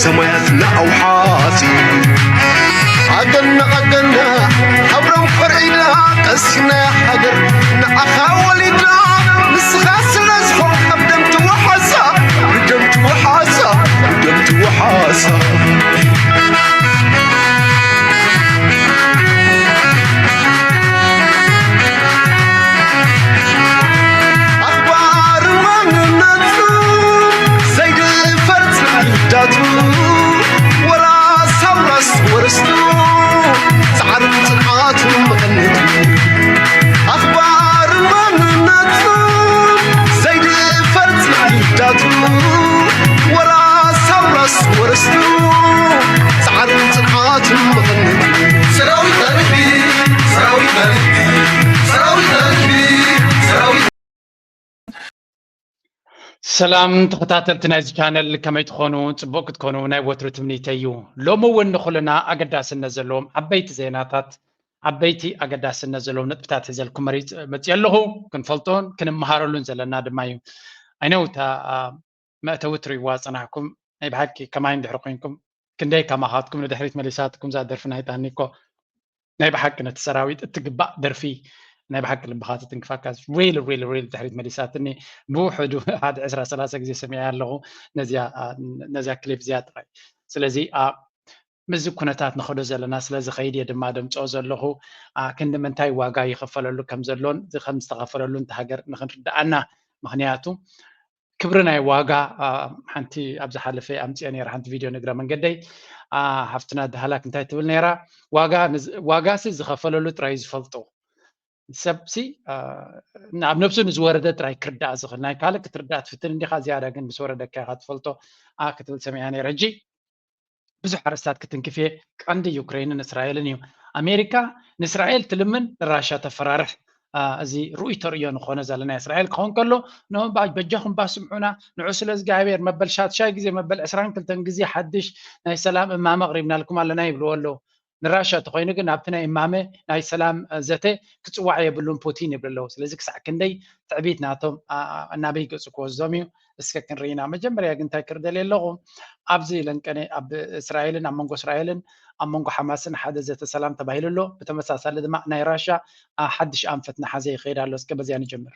ሰማያትና ኣውሓጺ ኣገና ኣገና ሃብሮም ፈርዒዳ ቀሲና ሃገር ንዓኻ ወሊዳ ንስኻ ስለ ዝኾንካ ብደም ትወሓሳ ብደም ትወሓሳ ብደም ትወሓሳ። ኣኽባር ማንነቱ ዘይድፈር ጽላታቱ ወራስ ኣውራስ ወርስቱ ጻዕርን ጽንዓትን መቐነቱ ኣኽባር ማንነቱ ዘይድፈር ጽላታቱ ወራስ ኣውራስ ወርስቱ ጻዕርን ጽንዓትን መቐነቱ ሰራዊት ናልቢ ሰራዊት ናልቢ ሰራዊት ናልቢ ሰራዊት ሰላም ተኸታተልቲ ናይዚ ቻነል ከመይ ትኾኑ? ጽቡቕ ክትኮኑ ናይ ወትሩ ትምኒተይ እዩ። ሎሚ እውን ንኹልና ኣገዳስነት ዘለዎም ዓበይቲ ዜናታት ዓበይቲ ኣገዳስነት ዘለዎም ነጥብታት ሒዘልኩም መሪፅ መፅእ ኣለኹ። ክንፈልጦን ክንመሃረሉን ዘለና ድማ እዩ። ኣይነው እታ መእተዊ ትሪእዋ ፀናሕኩም ናይ ብሓቂ ከማይ እንድሕር ኮንኩም ክንደይ ከማኻትኩም ንድሕሪት መሊሳትኩም እዛ ደርፊ ናይ ጣኒ እኮ ናይ ብሓቂ ነቲ ሰራዊት እትግባእ ደርፊ ናይ ብሓቂ ልብኻ ትትንክፋካ ሪል ሪል ሪል ድሕሪት መሊሳትኒ ብውሕዱ ሓደ ዕስራ ሰላሳ ግዜ ሰሚዐ ኣለኹ ነዚያ ክሊፕ እዚኣ ጥራይ ስለዚ ምስዚ ኩነታት ንኸዶ ዘለና ስለዝኸይድ እየ ድማ ደምፅኦ ዘለኹ ክንዲ ምንታይ ዋጋ ይኸፈለሉ ከም ዘሎን ከም ዝተኸፈለሉ እንተ ሃገር ንክንርድኣና ምክንያቱ ክብሪ ናይ ዋጋ ሓንቲ ኣብ ዝሓለፈ ኣምፅኦ ነራ ሓንቲ ቪድዮ ንግረ መንገደይ ሓፍትና ድሃላክ እንታይ ትብል ነራ ዋጋሲ ዝኸፈለሉ ጥራይ ዝፈልጦ ሰብሲ ኣብ ነብሱ ንዝወረደ ጥራይ ክርዳእ ዝኽእል ናይ ካልእ ክትርዳእ ትፍትን እንዲኻ ዝያዳ ግን ምስ ወረደካ ኢኻ ትፈልጦ ክትብል ሰሚዐ ነረ ሕጂ ብዙሕ ኣርእስታት ክትንክፍ እየ። ቀንዲ ዩክሬንን እስራኤልን እዩ። ኣሜሪካ ንእስራኤል ትልምን ንራሻ ተፈራርሕ። እዚ ርኡይ ተርእዮ ንኾነ ዘለና እስራኤል ክኸውን ከሎ ንኦም በጃኹም ባ ስምዑና ንዑ ስለ እግዚኣብሔር መበል ሻትሻይ ግዜ መበል ዕስራን ክልተን ግዜ ሓድሽ ናይ ሰላም እማመ ኣቕሪብናልኩም ኣለና ይብልዎ ኣለዉ። ንራሻ ተኾይኑ ግን ኣብቲ ናይ እማመ ናይ ሰላም ዘተ ክፅዋዕ የብሉን ፑቲን ይብሉ ኣለዉ። ስለዚ ክሳዕ ክንደይ ትዕቢት ናቶም ናበይ ገፁ ክወስዶም እዩ። እስከ ክንርኢና መጀመርያ ግን እንታይ ክርደል ኣለኹ ኣብዚ ለንቀነ ኣብ እስራኤልን ኣብ መንጎ እስራኤልን ኣብ መንጎ ሓማስን ሓደ ዘተ ሰላም ተባሂሉ ኣሎ ብተመሳሳሊ ድማ ናይ ራሻ ሓድሽ ኣንፈት ናሓዘ ይኸይድ ኣሎ እስከ በዚያ ንጀምር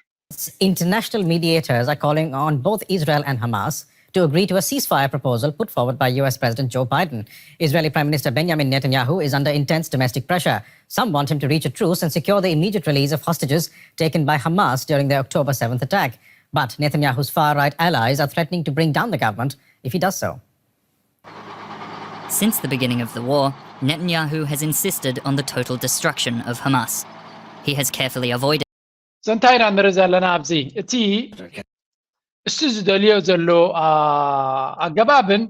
International mediators are calling on both Israel and Hamas to agree to a ceasefire proposal put forward by U S President Joe Biden. Israeli Prime Minister Benjamin Netanyahu is under intense domestic pressure. Some want him to reach a truce and secure the immediate release of hostages taken by Hamas during their October seventh attack. But Netanyahu's far right allies are threatening to bring down the government if he does so. Since the beginning of the war, Netanyahu has insisted on the total destruction of Hamas. He has carefully avoided. ዘንታይ ኢና ንርኢ ዘለና ኣብዚ እቲ እሱ ዝደልዮ ዘሎ ኣገባብን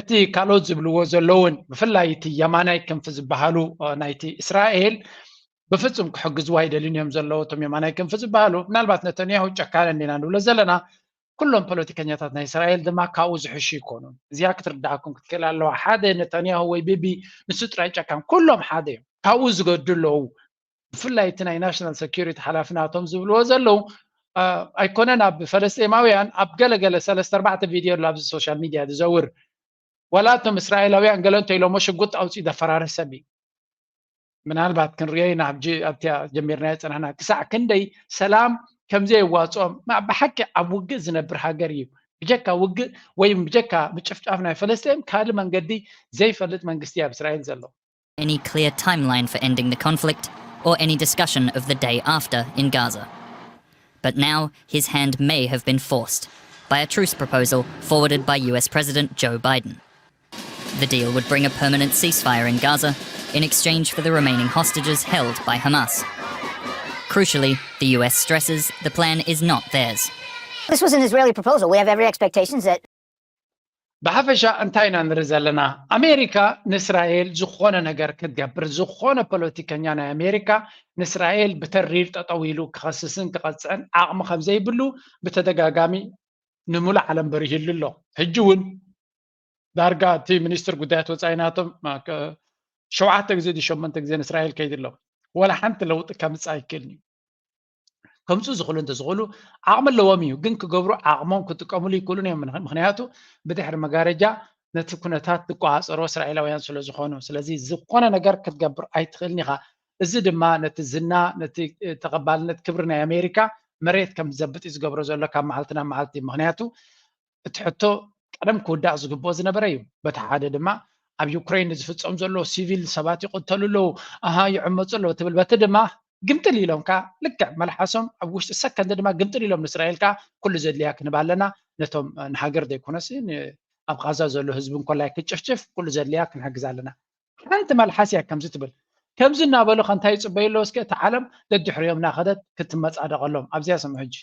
እቲ ካልኦት ዝብልዎ ዘለውን ብፍላይ እቲ የማናይ ክንፊ ዝበሃሉ ናይቲ እስራኤል ብፍጹም ክሕግዝዋ ኣይደልን እዮም ዘለዉ እቶም የማናይ ክንፊ ዝበሃሉ ምናልባት ነተንያሁ ጨካነ እንዲና ንብሎ ዘለና ኩሎም ፖለቲከኛታት ናይ እስራኤል ድማ ካብኡ ዝሕሹ ይኮኑን እዚኣ ክትርዳእኩም ክትክእል ኣለዋ ሓደ ነተንያሁ ወይ ቢቢ ንሱ ጥራይ ጨካን ኩሎም ሓደ እዮም ካብኡ ዝገዱ ኣለዉ ብፍላይ እቲ ናይ ናሽናል ሰኪሪቲ ሓላፊ ናቶም ዝብልዎ ዘለዉ ኣይኮነን ኣብ ፈለስጤማውያን ኣብ ገለገለ ሰለስተ ኣርባዕተ ቪድዮ ኣሎ ኣብዚ ሶሻል ሚድያ ዝዘውር ዋላ እቶም እስራኤላውያን ገለ እንተኢሎሞ ሽጉጥ ኣውፅኡ ዘፈራርህ ሰብ እዩ ምናልባት ክንሪኦ ኢና ኣብቲያ ጀሚርናዮ ፀናሕና ክሳዕ ክንደይ ሰላም ከምዘየዋፅኦም ብሓቂ ኣብ ውግእ ዝነብር ሃገር እዩ ብጀካ ውግእ ወይ ብጀካ ምጭፍጫፍ ናይ ፈለስጤም ካልእ መንገዲ ዘይፈልጥ መንግስቲ ኣብ እስራኤል ዘሎ any clear timeline for ending the conflict or any discussion of the day after in Gaza. But now his hand may have been forced by a truce proposal forwarded by U S President Joe Biden. The deal would bring a permanent ceasefire in Gaza in exchange for the remaining hostages held by Hamas. Crucially, the U S stresses the plan is not theirs. This was an Israeli proposal. We have every expectation that ብሓፈሻ እንታይ ኢና ንርኢ ዘለና ኣሜሪካ ንእስራኤል ዝኾነ ነገር ክትገብር ዝኾነ ፖለቲከኛ ናይ ኣሜሪካ ንእስራኤል ብተሪር ጠጠው ኢሉ ክኸስስን ክቐፅዕን ዓቕሚ ከምዘይብሉ ብተደጋጋሚ ንሙሉእ ዓለም በሪሂሉ ኣሎ ሕጂ እውን ዳርጋ እቲ ሚኒስትር ጉዳያት ወፃኢ ናቶም ሸውዓተ ግዜ ሸሞንተ ግዜ ንእስራኤል ከይዱ ኣሎ ዋላ ሓንቲ ለውጢ ከምፅእ ኣይክእልን እዩ ከምፁ ዝኽእሉ እንተዝኽእሉ ዓቕሚ ኣለዎም እዩ ግን ክገብሩ ዓቕሞም ክጥቀምሉ ይክእሉን እዮም ምክንያቱ ብድሕሪ መጋረጃ ነቲ ኩነታት ዝቆፃፀሮ እስራኤላውያን ስለ ዝኾኑ። ስለዚ ዝኾነ ነገር ክትገብር ኣይትኽእልን ኢኻ። እዚ ድማ ነቲ ዝና፣ ነቲ ተቐባልነት፣ ክብሪ ናይ ኣሜሪካ መሬት ከም ዘብጥ እዩ ዝገብሮ ዘሎ ካብ መዓልቲ ናብ መዓልቲ። ምኽንያቱ እቲ ሕቶ ቀደም ክውዳእ ዝግብኦ ዝነበረ እዩ። በቲ ሓደ ድማ ኣብ ዩክሬን ዝፍጸም ዘሎ ሲቪል ሰባት ይቕተሉ ኣለዉ፣ ኣሃ ይዕመፁ ኣለዉ ትብል። በቲ ድማ ግምጥል ኢሎም ከኣ ልክዕ መልሓሶም ኣብ ውሽጢ ሰከንድ ድማ ግምጥል ኢሎም ንእስራኤል ከኣ ኩሉ ዘድልያ ክንህብ ኣለና፣ ነቶም ንሃገር ዘይኮነስ ኣብ ቃዛ ዘሎ ህዝቢ እንኮላይ ክጭፍጭፍ ኩሉ ዘድልያ ክንሕግዝ ኣለና። ሓንቲ መልሓስ እያ ከምዚ ትብል። ከምዚ እናበሉ ከ እንታይ ይፅበዩ ኣለዉ? እስከ እቲ ዓለም ደድሕሪኦም እናኸደት ክትመፃደቐሎም ኣብዚያ ስምዑ ሕጂ።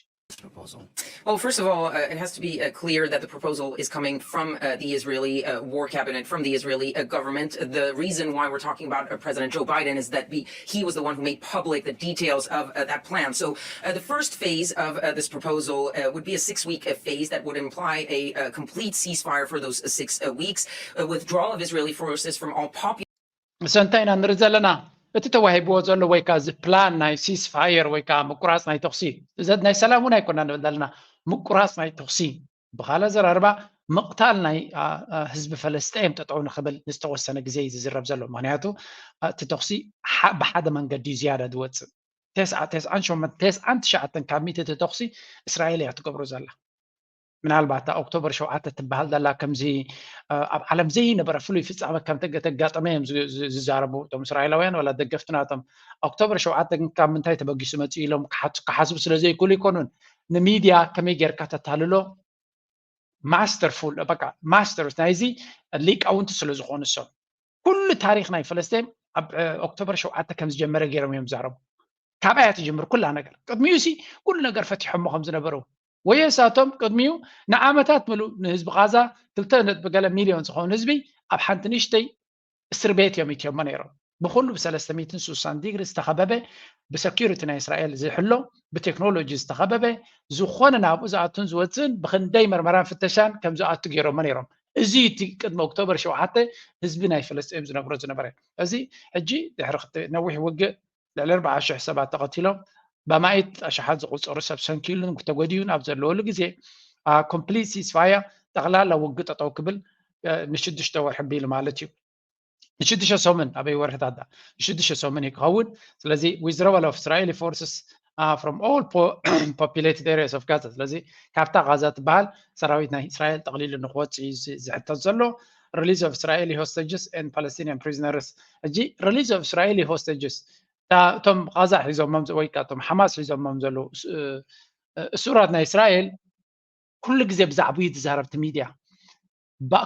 Well, first of all, uh, it has to be uh, clear that the proposal is coming from uh, the Israeli uh, war cabinet, from the Israeli uh, government. The reason why we're talking about uh, President Joe Biden is that the, he was the one who made public the details of uh, that plan. So uh, the first phase of uh, this proposal uh, would be a six-week uh, phase that would imply a uh, complete ceasefire for those uh, six uh, weeks, uh, withdrawal of Israeli forces from all popular እሰ እንታይ ኢና ንርኢ ዘለና? እቲ ተዋሂብዎ ዘሎ ወይ ከዓ እዚ ፕላን ናይ ሲስፋየር ወይ ከዓ ምቁራፅ ናይ ተኽሲ፣ እዚ ናይ ሰላም እውን ኣይኮና ንብል ዘለና። ምቁራፅ ናይ ተኽሲ፣ ብኻልእ ኣዘራርባ ምቕታል ናይ ህዝቢ ፈለስጠይን ጠጠው ንኽብል ንዝተወሰነ ግዜ እዩ ዝዝረብ ዘሎ። ምኽንያቱ እቲ ተኽሲ ብሓደ መንገዲ እዩ ዝያዳ ዝወፅእ። ተስዓን ትሽዓተን ካብ ሚእቲ እቲ ተኽሲ እስራኤል እያ ትገብሮ ዘላ። ምናልባት እታ ኦክቶበር ሸውዓተ ትበሃል ዘላ ከምዚ ኣብ ዓለም ዘይነበረ ፍሉይ ፍጻመ ከም ተጋጠመ እዮም ዝዛረቡ እቶም እስራኤላውያን ዋላ ደገፍቲ ናቶም። ኦክቶበር ሸውዓተ ግን ካብ ምንታይ ተበጊሱ መፅኡ ኢሎም ክሓስቡ ስለ ዘይክእሉ ኣይኮኑን። ንሚድያ ከመይ ጌርካ ተታልሎ ማስተርፉል በቃ ማስተርስ ናይዚ ሊቃውንቲ ስለ ዝኾኑ እሶም ኩሉ ታሪኽ ናይ ፈለስጢን ኣብ ኦክቶበር ሸውዓተ ከም ዝጀመረ ገይሮም እዮም ዝዛረቡ። ካብኣ እያ ትጅምር ኩላ ነገር። ቅድሚኡ ሲ ኩሉ ነገር ፈቲሖሞ ከም ዝነበሩ ወየሳቶም ቅድሚኡ ንዓመታት ምሉእ ንህዝቢ ቃዛ ክልተ ነጥቢ ገለ ሚልዮን ዝኾኑ ህዝቢ ኣብ ሓንቲ ንእሽተይ እስር ቤት እዮም እትዮሞ ነይሮም። ብኩሉ ብ360 ዲግሪ ዝተኸበበ ብሰኪሪቲ ናይ እስራኤል ዝሕሎ ብቴክኖሎጂ ዝተኸበበ ዝኾነ ናብኡ ዝኣቱን ዝወፅእን ብክንደይ መርመራን ፍተሻን ከም ዝኣቱ ገይሮሞ ነይሮም። እዚ እቲ ቅድሚ ኦክቶበር ሸውዓተ ህዝቢ ናይ ፈለስጢን ዝነብሮ ዝነበረ። እዚ ሕጂ ድሕሪ ነዊሕ ውግእ ልዕሊ ኣርባዓ ሽሕ ሰባት ተቐቲሎም ብኣማኢት ኣሽሓት ዝቑፀሩ ሰብ ሰንኪሉን ተጎዲኡን ኣብ ዘለወሉ ግዜ ኮምፕሊት ሲስፋያ ጠቕላላ ውግእ ጠጠው ክብል ንሽዱሽተ ወርሒ ቢሉ ማለት እዩ። ንሽዱሽተ ሰሙን ኣበይ ወርሕታት ዳ ንሽዱሽተ ሰሙን እዩ ክኸውን። ስለዚ withdrawal of Israeli forces from all populated areas of Gaza። ስለዚ ካብታ ጋዛ ትበሃል ሰራዊት ናይ እስራኤል ጠቕሊሉ ንክወፅእ እዩ ዝሕተት ዘሎ። Release of Israeli hostages and Palestinian prisoners። ሕጂ release of Israeli hostages እቶም ቃዛ ሒዞሞም ወይ እቶም ሓማስ ሒዞሞም ዘለዉ እሱራት ናይ እስራኤል ኩሉ ግዜ ብዛዕባኡ እዩ ዝዛረብ እቲ ሚድያ።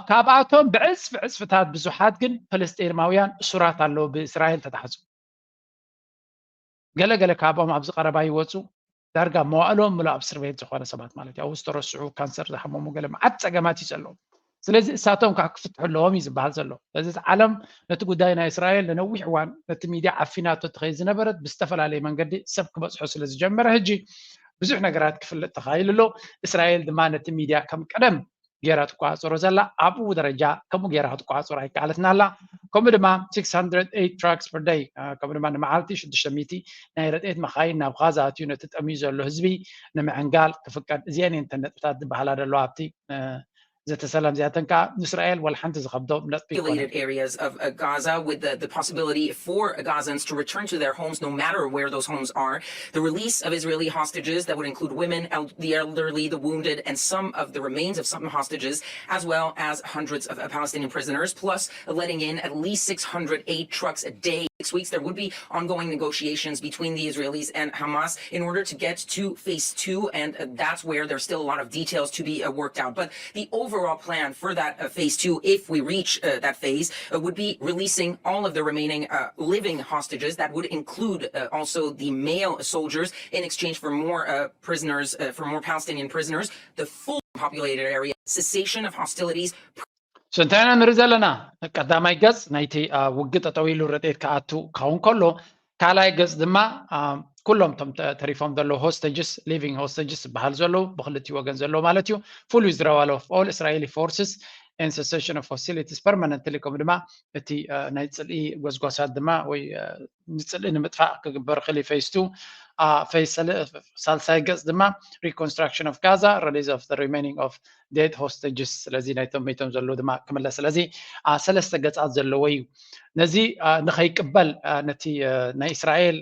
ካብኣቶም ብዕፅፊ ዕፅፍታት ብዙሓት ግን ፈለስጤማውያን እሱራት ኣለዉ ብእስራኤል ተታሕዙ። ገለገለ ካብኦም ኣብዚ ቀረባ ይወፁ። ዳርጋ መዋእሎም ምሉእ ኣብ እስር ቤት ዝኾነ ሰባት ማለት እዩ። ኣብኡ ዝተረስዑ ካንሰር ዝሓመሙ ገለ መዓት ፀገማት እዩ ዘለዎም። ስለዚ እሳቶም ከዓ ክፍትሑ ኣለዎም እዩ ዝበሃል ዘሎ። ስለዚ ዓለም ነቲ ጉዳይ ናይ እስራኤል ንነዊሕ እዋን ነቲ ሚድያ ዓፊናቶ ትኸይድ ዝነበረት ብዝተፈላለየ መንገዲ ሰብ ክበፅሖ ስለ ዝጀመረ ሕጂ ብዙሕ ነገራት ክፍለጥ ተኻኢሉ ኣሎ። እስራኤል ድማ ነቲ ሚድያ ከም ቀደም ገይራ ትቆፃፀሮ ዘላ ኣብኡ ደረጃ ከምኡ ገይራ ክትቆፃፀሮ ኣይከኣለትን ኣላ። ከምኡ ድማ six hundred eight trucks per day ከምኡ ድማ ንመዓልቲ ሽዱሽተ ሚእቲ ናይ ረድኤት መኻይን ናብ ኻዛ ኣትዩ ነቲ ጠምዩ ዘሎ ህዝቢ ንምዕንጋል ክፍቀድ እዚአን እየን እተን ነጥብታት ዝበሃላ ዘለዋ ኣብቲ ዘተ ሰላም እዚኣተን ከዓ ንእስራኤል ወላ ሓንቲ ዝኸብዶ ነጥቢ ይኮነ። Populated areas of uh, Gaza with the, the possibility for Gazans to return to their homes no matter where those homes are. The release of Israeli hostages that would include women, el- the elderly, the wounded, and some of the remains of some hostages, as well as hundreds of uh, Palestinian prisoners, plus letting in at least six hundred aid trucks a day. Six weeks, there would be ongoing negotiations between the Israelis and Hamas in order to get to phase two, and uh, that's where there's still a lot of details to be uh, worked out. But the overall plan for that uh, phase two, if we reach uh, that phase, uh, would be releasing all of the remaining uh, living hostages. That would include uh, also the male soldiers in exchange for more uh, prisoners, uh, for more Palestinian prisoners, the full populated area, cessation of hostilities, So እንታይ ኢና ንርኢ ዘለና? ቀዳማይ ገፅ ናይቲ ውግእ ጠጠው ኢሉ ረድኤት ክኣቱ ክኸውን ከሎ፣ ካልኣይ ገፅ ድማ ኩሎም እቶም ተሪፎም ዘለዉ hostages፣ living hostages ዝበሃል ዘለዉ ብክልቲኡ ወገን ዘለዉ ማለት እዩ፣ full withdrawal of all Israeli forces and cessation of hostilities permanently፣ ከምኡ ድማ እቲ ናይ ፅልኢ ጎስጓሳት ድማ ወይ ንፅልኢ ንምጥፋእ ክግበር ክእል phase two ሳልሳይ ገፅ ድማ reconstruction of Gaza, release of the remaining of dead hostages፣ ስለዚ ናይቶም መይቶም ዘለዉ ድማ ክምለስ። ስለዚ ሰለስተ ገፃት ዘለዎ እዩ። ነዚ ንኸይቅበል ነቲ ናይ እስራኤል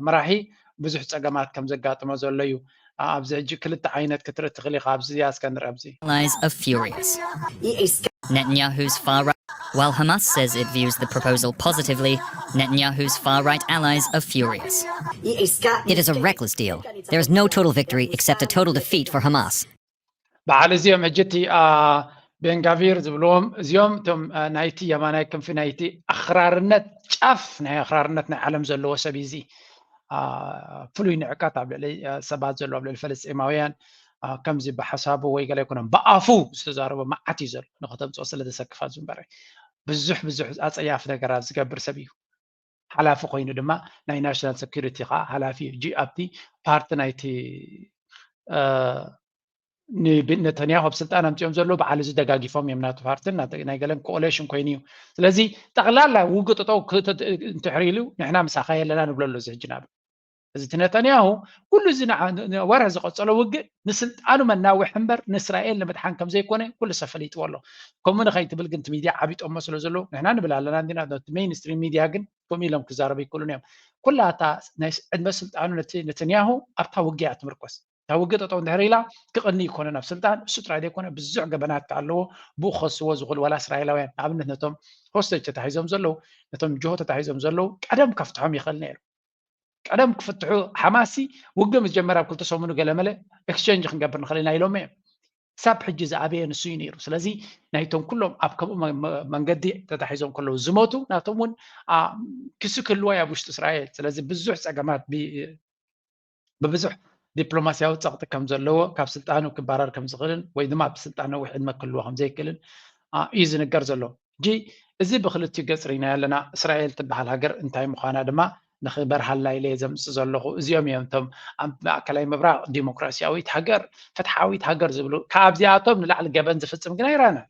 መራሒ ብዙሕ ፀገማት ከም ዘጋጥሞ ዘሎ እዩ። ኣብዚ ሕጂ ክልተ ዓይነት ክትርኢ ትኽእል ኢኻ። ኣብዚ እዚኣ እስከ ንርኢ። ኣብዚ Allies are furious. Netanyahu's far right. While Hamas says it views the proposal positively, Netanyahu's far right allies are furious. It is a reckless deal. There is no total victory except a total defeat for Hamas. በዓል እዚኦም ሕጂ እቲ ቤንጋቪር ዝብልዎም እዚኦም እቶም ናይቲ የማናይ ክንፊ ናይቲ ኣኽራርነት ጫፍ ናይ ኣኽራርነት ናይ ዓለም ዘለዎ ሰብ እዩ። እዚ ፍሉይ ንዕቀት ኣብ ልዕሊ ሰባት ዘሎ ኣብ ልዕሊ ፈለስጢማውያን ከምዚ ብሓሳቡ ወይ ገለ ኣይኮነን፣ ብኣፉ ዝተዛረቦ መዓት እዩ ዘሎ። ንኸተምፅኦ ስለ ዘሰክፋ ዝንበረ ብዙሕ ብዙሕ ኣፀያፍ ነገራት ዝገብር ሰብ እዩ። ሓላፊ ኮይኑ ድማ ናይ ናሽናል ሴኩሪቲ ከዓ ሓላፊ እዩ። ኣብቲ ፓርቲ ናይቲ ነተንያሁ ኣብ ስልጣን ኣምፅኦም ዘለዉ በዓል እዚ ደጋጊፎም እዮም ናቱ ፓርትን ናይ ገለን ኮኦሌሽን ኮይኑ እዩ። ስለዚ ጠቕላላ ውግእ ጠጠው እንድሕር ኢሉ ንሕና ምሳኻ የለና ንብሎ ኣሎ እዚ ሕጂ ናብ እዚ እቲ ነተንያሁ ኩሉ እዚ ወርሒ ዝቐፀሎ ውግእ ንስልጣኑ መናውሒ እምበር ንእስራኤል ንምድሓን ከም ዘይኮነ ኩሉ ሰብ ፈሊጥዎ ኣሎ። ከምኡ ንኸይትብል ግን እቲ ሚድያ ዓቢጦሞ ስለ ዘለዉ ንሕና ንብል ኣለና እንዲና። እቲ ሜይንስትሪም ሚድያ ግን ከምኡ ኢሎም ክዛረቡ ኣይክእሉን እዮም። ኩላ እታ ናይ ዕድመ ስልጣኑ ነተንያሁ ኣብታ ውግእ እያ ትምርኮስ። እታ ውግእ ጠጠው እንድሕር ኢላ ክቕኒ ይኮነ ናብ ስልጣን። እሱ ጥራይ ዘይኮነ ብዙሕ ገበናት ከ ኣለዎ ብኡ ክኸስዎ ዝኽእሉ ዋላ እስራኤላውያን ንኣብነት ነቶም ሆስቴጅ ተታሒዞም ዘለዉ ነቶም ጅሆ ተታሒዞም ዘለዉ ቀደም ከፍትሖም ይኽእል ነይሩ። ቀደም ክፍትሑ ሓማሲ ውግእ ምስ ጀመረ ኣብ ክልተ ሰሙኑ ገለመለ ኤክስቸንጅ ክንገብር ንኽእል ኢና ኢሎም እዮም። ክሳብ ሕጂ ዝኣበየ ንሱ እዩ ነይሩ። ስለዚ ናይቶም ኩሎም ኣብ ከምኡ መንገዲ ተታሒዞም ከለዉ ዝሞቱ ናቶም እውን ክሲ ክህልዎ እዩ ኣብ ውሽጢ እስራኤል። ስለዚ ብዙሕ ፀገማት ብብዙሕ ዲፕሎማሲያዊ ፀቕጢ ከም ዘለዎ ካብ ስልጣኑ ክባረር ከም ዝኽእልን ወይ ድማ ኣብ ስልጣን ነዊሕ ዕድመ ክህልዎ ከም ዘይክእልን እዩ ዝንገር ዘሎ። ሕጂ እዚ ብክልቲኡ ገፅ ርኢናዮ ኣለና። እስራኤል ትበሃል ሃገር እንታይ ምዃና ድማ ንኽበርሃልና ኢለ እየ ዘምፅእ ዘለኹ። እዚኦም እዮም እቶም ኣብ ማእከላይ ምብራቕ ዲሞክራሲያዊት ሃገር፣ ፍትሓዊት ሃገር ዝብሉ። ካብዚኣቶም ንላዕሊ ገበን ዝፍፅም ግን ኣይረኣናን።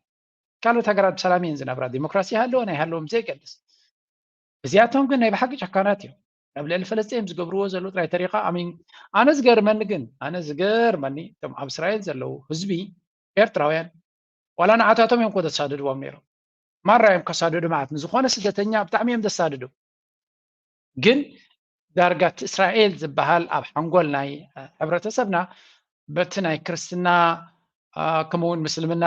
ካልኦት ሃገራት ብሰላም እየን ዝነብራ፣ ዲሞክራሲ ይሃለወን ኣይሃለዎም ብዘየገድስ። እዚኣቶም ግን ናይ ብሓቂ ጨካናት እዮም። ኣብ ልዕሊ ፈለስጢን ዝገብርዎ ዘለዉ ጥራይ ተሪኻ ኣሚን። ኣነ ዝገርመኒ ግን ኣነ ዝገርመኒ እቶም ኣብ እስራኤል ዘለዉ ህዝቢ ኤርትራውያን ዋላ ንዓታቶም እዮም እኮ ዘሳድድዎም ነይሮም። ማራ እዮም ከሳድዱ ማለት ንዝኾነ ስደተኛ ብጣዕሚ እዮም ዘሳድዱ። ግን ዳርጋ እቲ እስራኤል ዝበሃል ኣብ ሓንጎል ናይ ሕብረተሰብና በቲ ናይ ክርስትና ከምኡ እውን ምስልምና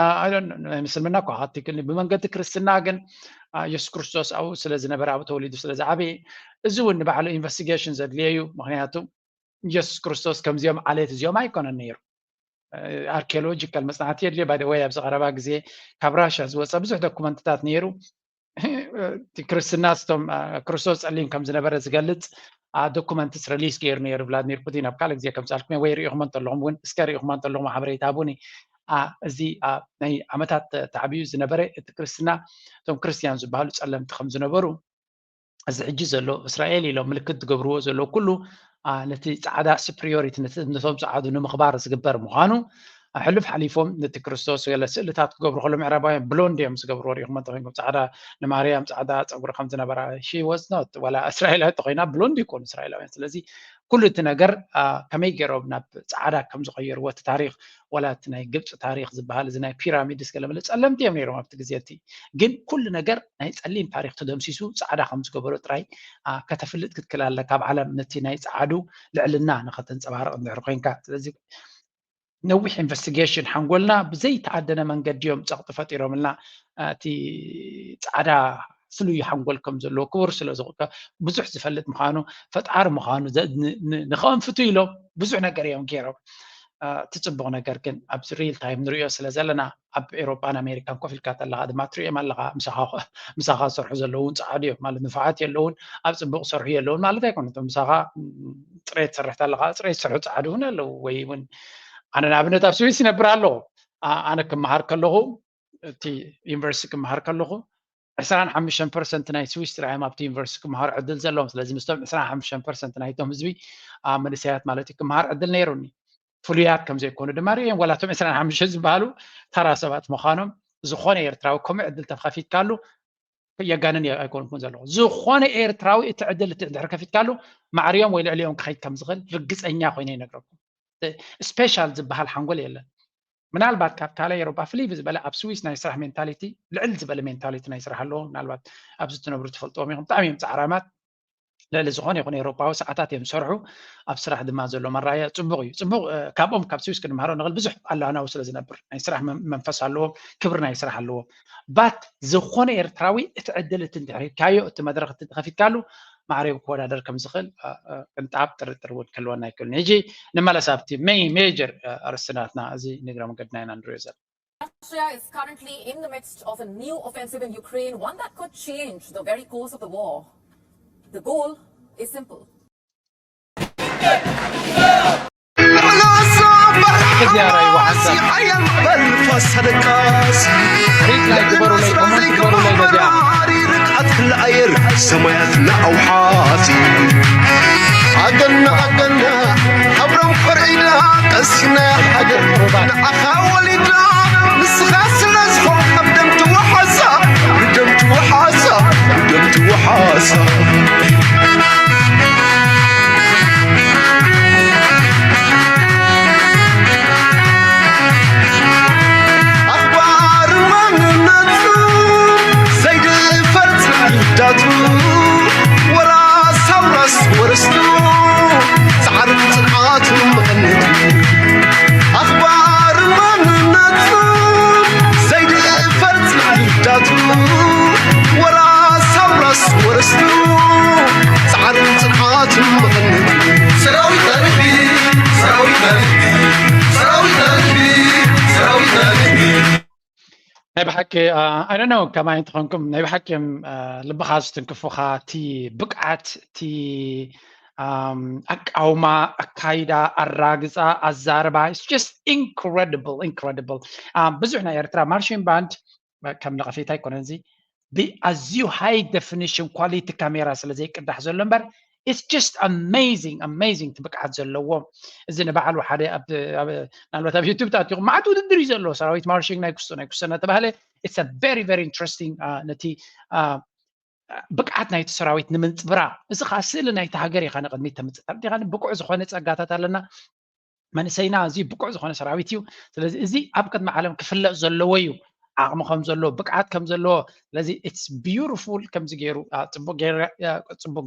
ናይ ምስልምና እኳ ካትክል ብመንገዲ ክርስትና ግን የሱስ ክርስቶስ ኣብኡ ስለ ዝነበረ ኣብኡ ተወሊዱ ስለ ዝዓበየ እዚ እውን ንባዕሉ ኢንቨስቲጌሽን ዘድልየ እዩ። ምክንያቱ የሱስ ክርስቶስ ከምዚኦም ዓሌት እዚኦም ኣይኮነን ነይሩ። ኣርኪኦሎጂካል መፅናዕቲ የድልዮ። ባይ ወይ ኣብዚ ቀረባ ግዜ ካብ ራሻ ዝወፀ ብዙሕ ዶኩመንትታት ነይሩ። እቲ ክርስትና ስቶም ክርስቶስ ፀሊም ከም ዝነበረ ዝገልፅ ዶኩመንትስ ሪሊስ ገይሩ ነይሩ ቭላድሚር ፑቲን። ኣብ ካልእ ግዜ ከምፃልኩም ወይ ሪኢኹሞ እንተለኹም እውን እስከ ሪኢኹሞ እንተለኹም ሓበሬታ ቡኒ እዚ ናይ ዓመታት ተዓብዩ ዝነበረ እቲ ክርስትና እቶም ክርስትያን ዝበሃሉ ፀለምቲ ከም ዝነበሩ እዚ ሕጂ ዘሎ እስራኤል ኢሎም ምልክት ዝገብርዎ ዘለዉ ኩሉ ነቲ ፃዕዳ ስፕሪዮሪቲ ነቶም ፃዓዱ ንምኽባር ዝግበር ምዃኑ ሕሉፍ ሓሊፎም ነቲ ክርስቶስ ገለ ስእልታት ክገብሩ ከሎ ምዕራባውያን ብሎንድ እዮም ዝገብርዎ ሪኢኹም እንተኮይንኩም ፃዕዳ ንማርያም ፃዕዳ ፀጉሪ ከም ዝነበራ she was not ዋላ እስራኤላዊ ተኮይና ብሎንድ ይኮኑ እስራኤላውያን። ስለዚ ኩሉ እቲ ነገር ከመይ ገይሮም ናብ ፃዕዳ ከም ዝቀየርዎ እቲ ታሪክ ዋላ እቲ ናይ ግብፂ ታሪክ ዝበሃል እዚ ናይ ፒራሚድስ ገለመለ ፀለምቲ እዮም ነይሮም ኣብቲ ግዜ እቲ። ግን ኩሉ ነገር ናይ ፀሊም ታሪክ ተደምሲሱ ፃዕዳ ከም ዝገበሮ ጥራይ ከተፍልጥ ክትክል ኣለካ ኣብ ዓለም ነቲ ናይ ፃዓዱ ልዕልና ንኸተንፀባርቕ እንድሕር ኮይንካ። ስለዚ ነዊሕ ኢንቨስቲጌሽን ሓንጎልና ብዘይተኣደነ መንገዲ እዮም ፀቕጢ ፈጢሮምልና። እቲ ፃዕዳ ፍሉይ ሓንጎል ከም ዘለዎ ክቡር ስለ ብዙሕ ዝፈልጥ ምዃኑ ፈጣሪ ምዃኑ ንኸንፍቱ ኢሎም ብዙሕ ነገር እዮም ገይሮም። እቲ ፅቡቕ ነገር ግን ኣብዚ ሪል ታይም ንሪኦ ስለ ዘለና ኣብ ኤሮጳን ኣሜሪካን ኮፍ ኢልካ ተለኻ ድማ ትሪኦም ኣለኻ። ምሳኻ ዝሰርሑ ዘለዉ እውን ፃዓዱ እዮም ማለት ንፉዓት የለውን ኣብ ፅቡቕ ዝሰርሑ የለውን ማለት ኣይኮነን። እቶም ምሳኻ ፅሬት ትሰርሕ ተለኻ ፅሬት ዝሰርሑ ፃዓዱ እውን ኣለዉ ወይ እውን ኣነ ንኣብነት ኣብ ስዊስ ይነብር ኣለኹ። ኣነ ክመሃር ከለኹ እቲ ዩኒቨርሲቲ ክመሃር ከለኹ ዕስራን ሓሙሽተን ፐርሰንት ናይ ስዊስ ጥራይ እዮም ኣብቲ ዩኒቨርሲቲ ክመሃሩ ዕድል ዘለዎም። ስለዚ ምስቶም ዕስራን ሓሙሽተን ፐርሰንት ናይቶም ህዝቢ መንእሰያት ማለት እዩ ክመሃር ዕድል ነይሩኒ። ፍሉያት ከም ዘይኮኑ ድማ ርእዮም ዋላ እቶም ዕስራን ሓሙሽተን ዝበሃሉ ተራ ሰባት ምዃኖም ዝኾነ ኤርትራዊ ከምኡ ዕድል ተኸፊትካሉ የጋንን ኣይኮንኩን ዘለኹ። ዝኾነ ኤርትራዊ እቲ ዕድል እቲ ድሕር ከፊትካሉ ማዕርዮም ወይ ልዕሊኦም ክኸይድ ከም ዝኽእል ርግፀኛ ኮይነ ይነግረኩም። ስፔሻል ዝበሃል ሓንጎል የለን። ምናልባት ካብ ካልኣይ ኤሮጳ ፍልይ ዝበለ ኣብ ስዊስ ናይ ስራሕ ሜንታሊቲ ልዕል ዝበለ ሜንታሊቲ ናይ ስራሕ ኣለዎ። ምናልባት ኣብዚ ትነብሩ ትፈልጥዎም ኢኹም። ብጣዕሚ እዮም ፃዕራማት። ልዕሊ ዝኾነ ይኹን ኤሮጳዊ ሰዓታት እዮም ዝሰርሑ። ኣብ ስራሕ ድማ ዘሎ መራያ ፅቡቕ እዩ። ፅቡቕ ካብኦም ካብ ስዊስ ክንምሃሮ ንኽእል ብዙሕ ኣላናዊ ስለ ዝነብር ናይ ስራሕ መንፈስ ኣለዎም፣ ክብሪ ናይ ስራሕ ኣለዎም። ባት ዝኾነ ኤርትራዊ እቲ ዕድል እቲ እንድሕር ሂብካዮ እቲ መድረኽ እቲ ከፊትካሉ ማዕሪኡ ክወዳደር ከም ዝኽእል ቅንጣብ ጥርጥር እውን ክህልወና ኣይክእልን። ሕጂ ንመለስ ኣብቲ ሜጀር ኣርእስትናትና እዚ ንግረ መገድና ኢና ንሪኦ ዘለና። Russia is currently in the midst of a new offensive in Ukraine, one that could change the very course of the war. The goal is simple. ፈሰደቃስ ሪፕላይ ግበሩለይ፣ ኮመንት ግበሩለይ በዚኣ። ርግኣት ክለኣየር ሰማያትና ኣውሓሲ ኣገና ኣገና ሓብሮም ፈርዒና ቀሲና ሃገር ንኣኻ ወሊድና ንስኻ ስለ ዝኾንካ ብደም ትወሓሳ ብደም ትወሓሳ ብደም ትወሓሳ ኣኽባር መንነቱ ዘይድፈር ጽዕዳቱ ወራስ ኣውራስ ወርስቱ ጻዕርን ጽንዓቱ መቐነቱ ኣኽባር መንነቱ ዘይድፈር ጽዕዳቱ ወራስ ኣውራስ ወርስቱ ጻዕርን ጽንዓቱ መቐነቱ ሰራዊት ኣልቢ ሰራዊት ኣልቢ ሰራዊት ኣልቢ ሰራዊት ኣልቢ ናይ ብሓቂ ኣይ ዶንት ኖ ከማይ እንተኾንኩም ናይ ብሓቂ እዮም ልብኻ ዝትንክፉኻ። እቲ ብቅዓት እቲ ኣቃውማ፣ ኣካይዳ፣ ኣራግፃ፣ ኣዛርባ it's just incredible incredible። ብዙሕ ናይ ኤርትራ ማርሺን ባንድ ከም ነቐፌታ ኣይኮነን እዚ ብኣዝዩ ሃይ ደፊኒሽን ኳሊቲ ካሜራ ስለ ዘይቅዳሕ ዘሎ እምበር it's just amazing amazing ብቅዓት ዘለዎ። እዚ ንባዕሉ ሓደ ምናልባት ኣብ ዩቱብ ተኣቲኹም መዓት ውድድር እዩ ዘለዎ ሰራዊት ማርሺንግ ናይ ኩስቶ ናይ ኩስቶ እናተባህለ it's very very interesting። ነቲ ብቅዓት ናይቲ ሰራዊት ንምንፅብራቕ እዚ ከዓ ስእሊ ናይቲ ሃገር ኢኻ ንቅድሚት ተምፅእ ተረዲኻ ብቁዕ ዝኾነ ፀጋታት ኣለና መንእሰይና ኣዝዩ ብቁዕ ዝኾነ ሰራዊት እዩ። ስለዚ እዚ ኣብ ቅድሚ ዓለም ክፍለጥ ዘለዎ እዩ ዓቕሚ ከም ዘለዎ ብቅዓት ከም ዘለዎ። ስለዚ it's beautiful ከምዚ ገይሩ ጽቡቅ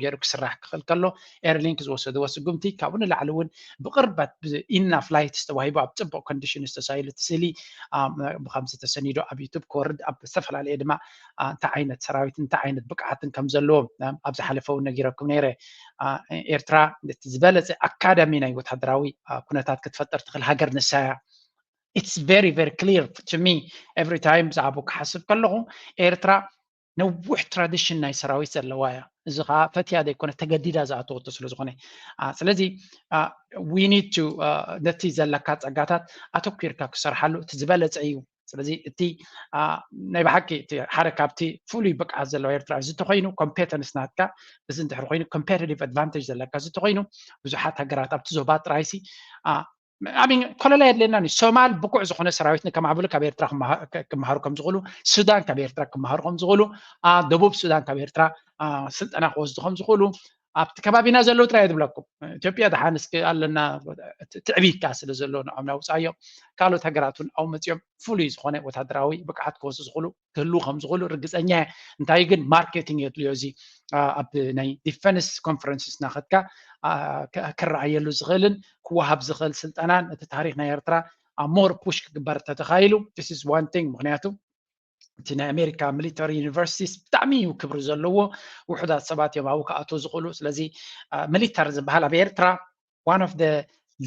ገይሩ ክስራሕ ክኽእል ከሎ ኤርሊንክ ዝወሰድዎ ስጉምቲ ካብኡ ንላዕሊ እውን ብቅርበት ኢናፍ ላይትስ ተዋሂቡ ኣብ ጽቡቅ ኮንዲሽን ዝተሳኢሉ እቲ ስእሊ ብከምዚ ተሰኒዱ ኣብ ዩቱብ ክወርድ ኣብ ዝተፈላለየ ድማ እንታይ ዓይነት ሰራዊት እንታይ ዓይነት ብቅዓትን ከም ዘለዎ ኣብ ዝሓለፈ እውን ነጊረኩም ነይረ። ኤርትራ እቲ ዝበለፀ ኣካዳሚ ናይ ወታደራዊ ኩነታት ክትፈጥር ትኽእል ሃገር ንሳ እያ። It's very very clear to me every time ብዛዕባኡ ክሓስብ ከለኹ ኤርትራ ነዊሕ ትራዲሽን ናይ ሰራዊት ዘለዋ እያ። እዚ ከዓ ፈትያ ዘይኮነ ተገዲዳ ዝኣተወቶ ስለ ዝኾነ ስለዚ we need to ነቲ ዘለካ ፀጋታት ኣተኲርካ ክሰርሓሉ እቲ ዝበለፀ እዩ። ስለዚ እቲ ናይ ብሓቂ እቲ ሓደ ካብቲ ፍሉይ ብቅዓት ዘለዎ ኤርትራ እዚ ተኮይኑ ኮምፔተንስ ናትካ እዚ እንድሕር ኮይኑ ኮምፔቲቲቭ ኣድቫንቴጅ ዘለካ እዚ ተኮይኑ ብዙሓት ሃገራት ኣብቲ ዞባ ጥራይሲ ኣሚን ኮለላ የድልየና ኒ ሶማል ብቁዕ ዝኾነ ሰራዊት ንከማዕብሉ ካብ ኤርትራ ክመሃሩ ከም ዝኽእሉ ሱዳን ካብ ኤርትራ ክመሃሩ ከም ዝኽእሉ ደቡብ ሱዳን ካብ ኤርትራ ስልጠና ክወስዱ ከም ዝኽእሉ ኣብቲ ከባቢና ዘለዉ ጥራይ ዝብለኩም ኢትዮጵያ ደሓን እስኪ ኣለና ትዕቢት ከዓ ስለ ዘሎ ንዖም ናውፃዮ ካልኦት ሃገራት እውን ኣብኡ መፂኦም ፍሉይ ዝኾነ ወታደራዊ ብቅዓት ክወስዱ ዝኽእሉ ክህልዉ ከም ዝኽእሉ ርግፀኛ እየ። እንታይ ግን ማርኬቲንግ የድልዮ እዚ ኣብ ናይ ዲፈንስ ኮንፈረንስስ እናኸድካ ክረኣየሉ ዝኽእልን ክወሃብ ዝኽእል ስልጠናን እቲ ታሪክ ናይ ኤርትራ ሞር ፑሽ ክግበር ተተኻይሉ this is one thing ምክንያቱ እቲ ናይ ኣሜሪካ ሚሊተሪ ዩኒቨርሲቲስ ብጣዕሚ እዩ ክብሪ ዘለዎ ውሑዳት ሰባት እዮም ኣብኡ ክኣትዉ ዝኽእሉ ስለዚ ሚሊተር ዝበሃል ኣብ ኤርትራ one of the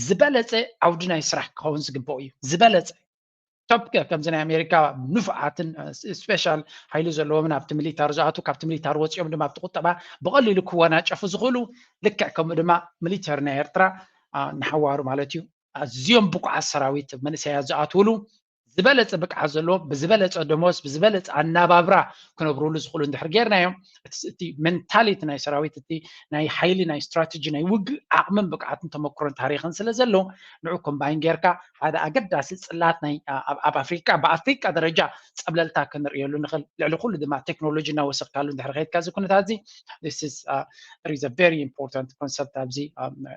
ዝበለፀ ዓውዲ ናይ ስራሕ ክኸውን ዝግበኦ እዩ ዝበለፀ top ከምዚ ናይ ኣሜሪካ ንፉዓትን ስፔሻል ሓይሊ ዘለዎምን ኣብቲ ሚሊታር ዝኣቱ ካብቲ ሚሊታር ወፂኦም ድማ ኣብቲ ቁጠባ ብቐሊሉ ክወናጨፉ ዝኽእሉ ልክዕ ከምኡ ድማ ሚሊተሪ ናይ ኤርትራ ንሓዋሩ ማለት እዩ ኣዝዮም ብቁዓት ሰራዊት መንእሰያት ዝኣትውሉ ዝበለፀ ብቅዓት ዘለዎም፣ ብዝበለፀ ደሞዝ፣ ብዝበለፀ ኣናባብራ ክነብሩሉ ዝኽእሉ እንድሕር ጌርናዮም፣ እቲ ሜንታሊቲ ናይ ሰራዊት፣ እቲ ናይ ሓይሊ፣ ናይ ስትራቴጂ፣ ናይ ውግእ ዓቕምን ብቅዓትን ተመክሮን ታሪኽን ስለ ዘለዎም፣ ንዑ ኮምባይን ጌርካ ሓደ ኣገዳሲ ፅላት ናይ ኣብ ኣፍሪቃ፣ ብኣፍሪቃ ደረጃ ፀብለልታ ክንርእየሉ ንኽእል። ልዕሊ ኩሉ ድማ ቴክኖሎጂ እናወሰኽካሉ እንድሕር ከይድካ፣ እዚ ኩነታት እዚ very important ኮንሰፕት ኣብዚ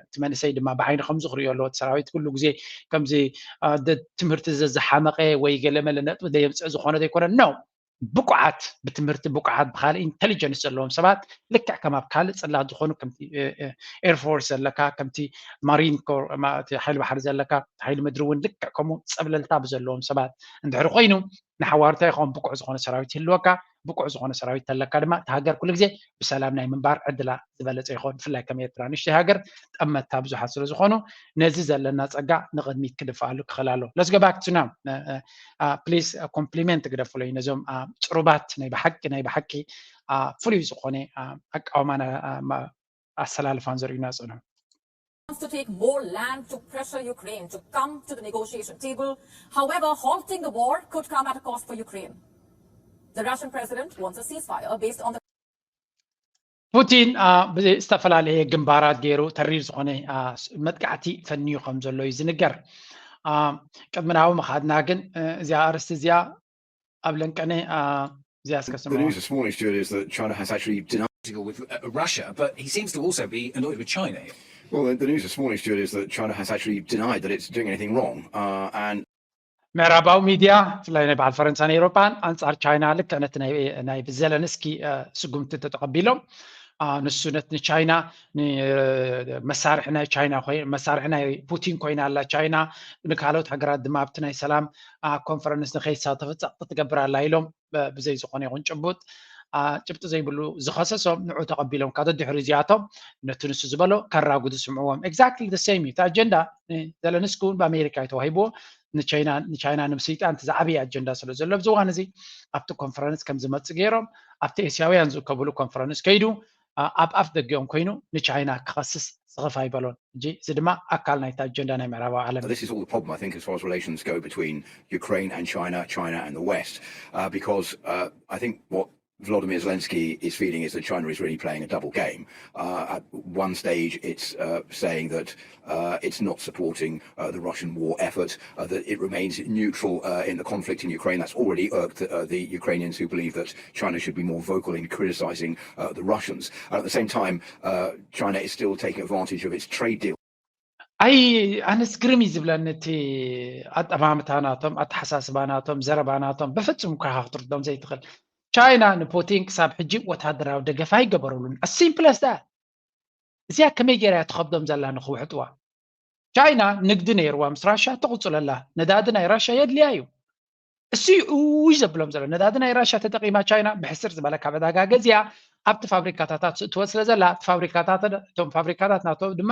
እቲ መንእሰይ ድማ ብዓይኒ ከምዚ ክርእዮ ኣለዎ። እቲ ሰራዊት ኩሉ ግዜ ከምዚ ትምህርቲ ዘዝሓመቐ ወይ ገለመለ ነጥቢ ዘየምፅእ ዝኾነ ዘይኮነ ነው። ብቁዓት፣ ብትምህርቲ ብቁዓት፣ ብካልእ ኢንቴሊጀንስ ዘለዎም ሰባት ልክዕ ከም ኣብ ካልእ ፅላት ዝኾኑ ከምቲ ኤርፎርስ ዘለካ፣ ከምቲ ማሪን ኮር፣ ሓይሊ ባሕሪ ዘለካ፣ ሓይሊ ምድሪ እውን ልክዕ ከምኡ ፀብለልታ ብዘለዎም ሰባት እንድሕር ኮይኑ ንሓዋርታ ይኸውን ብቁዕ ዝኾነ ሰራዊት ይህልወካ። ብቁዕ ዝኾነ ሰራዊት ተለካ ድማ እቲ ሃገር ኩሉ ግዜ ብሰላም ናይ ምንባር ዕድላ ዝበለፀ ይኸውን። ብፍላይ ከም ኤርትራ ንእሽተይ ሃገር ጠመታ ብዙሓት ስለ ዝኾኑ ነዚ ዘለና ፀጋ ንቕድሚት ክድፍኣሉ ክኽእል ኣሎ። Let's go back to now። ፕሊዝ ኮምፕሊመንት ግደፉለይ ነዞም ፅሩባት ናይ ብሓቂ ናይ ብሓቂ ፍሉይ ዝኾነ ኣቃውማን ኣሰላልፋን ዘርእዩና ፅኑ። Wants to take more land to pressure Ukraine to come to the negotiation table. However, halting the war could come at a cost for Ukraine. The Russian president wants a ceasefire based on the ፑቲን ብዝተፈላለየ ግንባራት ገይሩ ተሪር ዝኾነ መጥቃዕቲ ፈንዩ ከም ዘሎ እዩ ዝንገር። ቅድሚ ናብኡ ምኻድና ግን እዚኣ ኣርእስቲ እዚኣ ኣብ ለንቀነ እዚኣ እስከ The news this morning, Stuart, is that China has actually denied deal with uh, Russia, but he seems to also be annoyed with China here. Well, the news this morning, Stuart, is that China has actually denied that it's doing anything wrong. Uh, and ምዕራባዊ ሚድያ ብፍላይ ናይ በዓል ፈረንሳን ኤውሮጳን ኣንጻር ቻይና ልክዕ ነቲ ናይ ብዘለንስኪ ስጉምቲ ተተቐቢሎም ንሱ ነት ንቻይና መሳርሒ ናይ ቻይና መሳርሒ ናይ ፑቲን ኮይና ኣላ ቻይና። ንካልኦት ሃገራት ድማ ኣብቲ ናይ ሰላም ኮንፈረንስ ንከይሳተፉ ጸቕጢ ትገብር ኣላ ኢሎም ብዘይ ዝኾነ ይኹን ጭቡጥ ጭብጢ ዘይብሉ ዝኸሰሶም ንዑ ተቐቢሎም ካብ ደድሕሪ እዚኣቶም ነቲ ንሱ ዝበሎ ከራጉ ዝስምዕዎም። Exactly the same እዩ እቲ ኣጀንዳ። ዘለንስኪ እውን ብኣሜሪካ እዩ ተዋሂብዎ። ንቻይና ንምስይጣን እቲ ዝዓበየ ኣጀንዳ ስለ ዘሎ ኣብዚ እዋን እዚ ኣብቲ ኮንፈረንስ ከም ዝመፅእ ገይሮም ኣብቲ ኤስያውያን ዝእከብሉ ኮንፈረንስ ከይዱ ኣብ ኣፍ ደጊኦም ኮይኑ ንቻይና ክኸስስ ስኽፍ ኣይበሎን። ሕጂ እዚ ድማ ኣካል ናይቲ ኣጀንዳ ናይ ምዕራባዊ ዓለም እዩ። This is all the problem, I think, as far as relations go between Ukraine and China, China and the West, uh, because uh, I think what Volodymyr Zelensky is feeling is that China is really playing a double game. Uh, at one stage, it's uh, saying that uh, it's not supporting uh, the Russian war effort, uh, that it remains neutral uh, in the conflict in Ukraine. That's already irked uh, the Ukrainians who believe that China should be more vocal in criticizing uh, the Russians. And at the same time, uh, China is still taking advantage of its trade deal. ኣይ ኣነስ ግርም እዩ ዝብለኒ እቲ ኣጠማምታ ናቶም፣ ኣተሓሳስባ ናቶም፣ ዘረባ ናቶም ብፍጹም እኳ ኢኻ ክትርዶም ዘይትኽእል። ቻይና ንፑቲን ክሳብ ሕጂ ወታደራዊ ደገፍ ኣይገበሩሉን። As simple as that። እዚኣ ከመይ ገይራ እያ ትኸብዶም ዘላ ንኽውሕጥዋ? ቻይና ንግዲ ነይርዋ ምስ ራሻ ትቕፅለላ። ነዳዲ ናይ ራሻ የድልያ እዩ። እሱ እዩ እውይ ዘብሎም ዘሎ። ነዳዲ ናይ ራሻ ተጠቒማ ቻይና ብሕስር ዝበለ ካብ ዕዳጋ ገዚኣ ኣብቲ ፋብሪካታታት ትእትወ ስለ ዘላ ኣብቲ ፋብሪካታት እቶም ፋብሪካታት ናቶም ድማ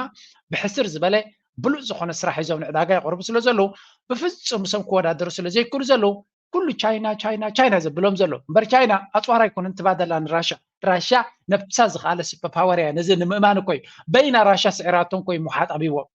ብሕስር ዝበለ ብሉፅ ዝኾነ ስራሕ ሒዞም ንዕዳጋ የቕርቡ ስለ ዘለዉ ብፍፁም ምስኦም ክወዳደሩ ስለ ዘይክእሉ ዘለዉ ኩሉ ቻይና ቻይና ቻይና ዘብሎም ዘሎ እምበር ቻይና ኣፅዋር ኣይኮነን ትባደላ ንራሻ። ራሻ ነብሳ ዝኸኣለ ሱፐር ፓወር እያ። ነዚ ንምእማን እኮ እዩ በይና ራሻ ስዒራቶም እኮ እዩ ምውሓጥ ኣብይዎም።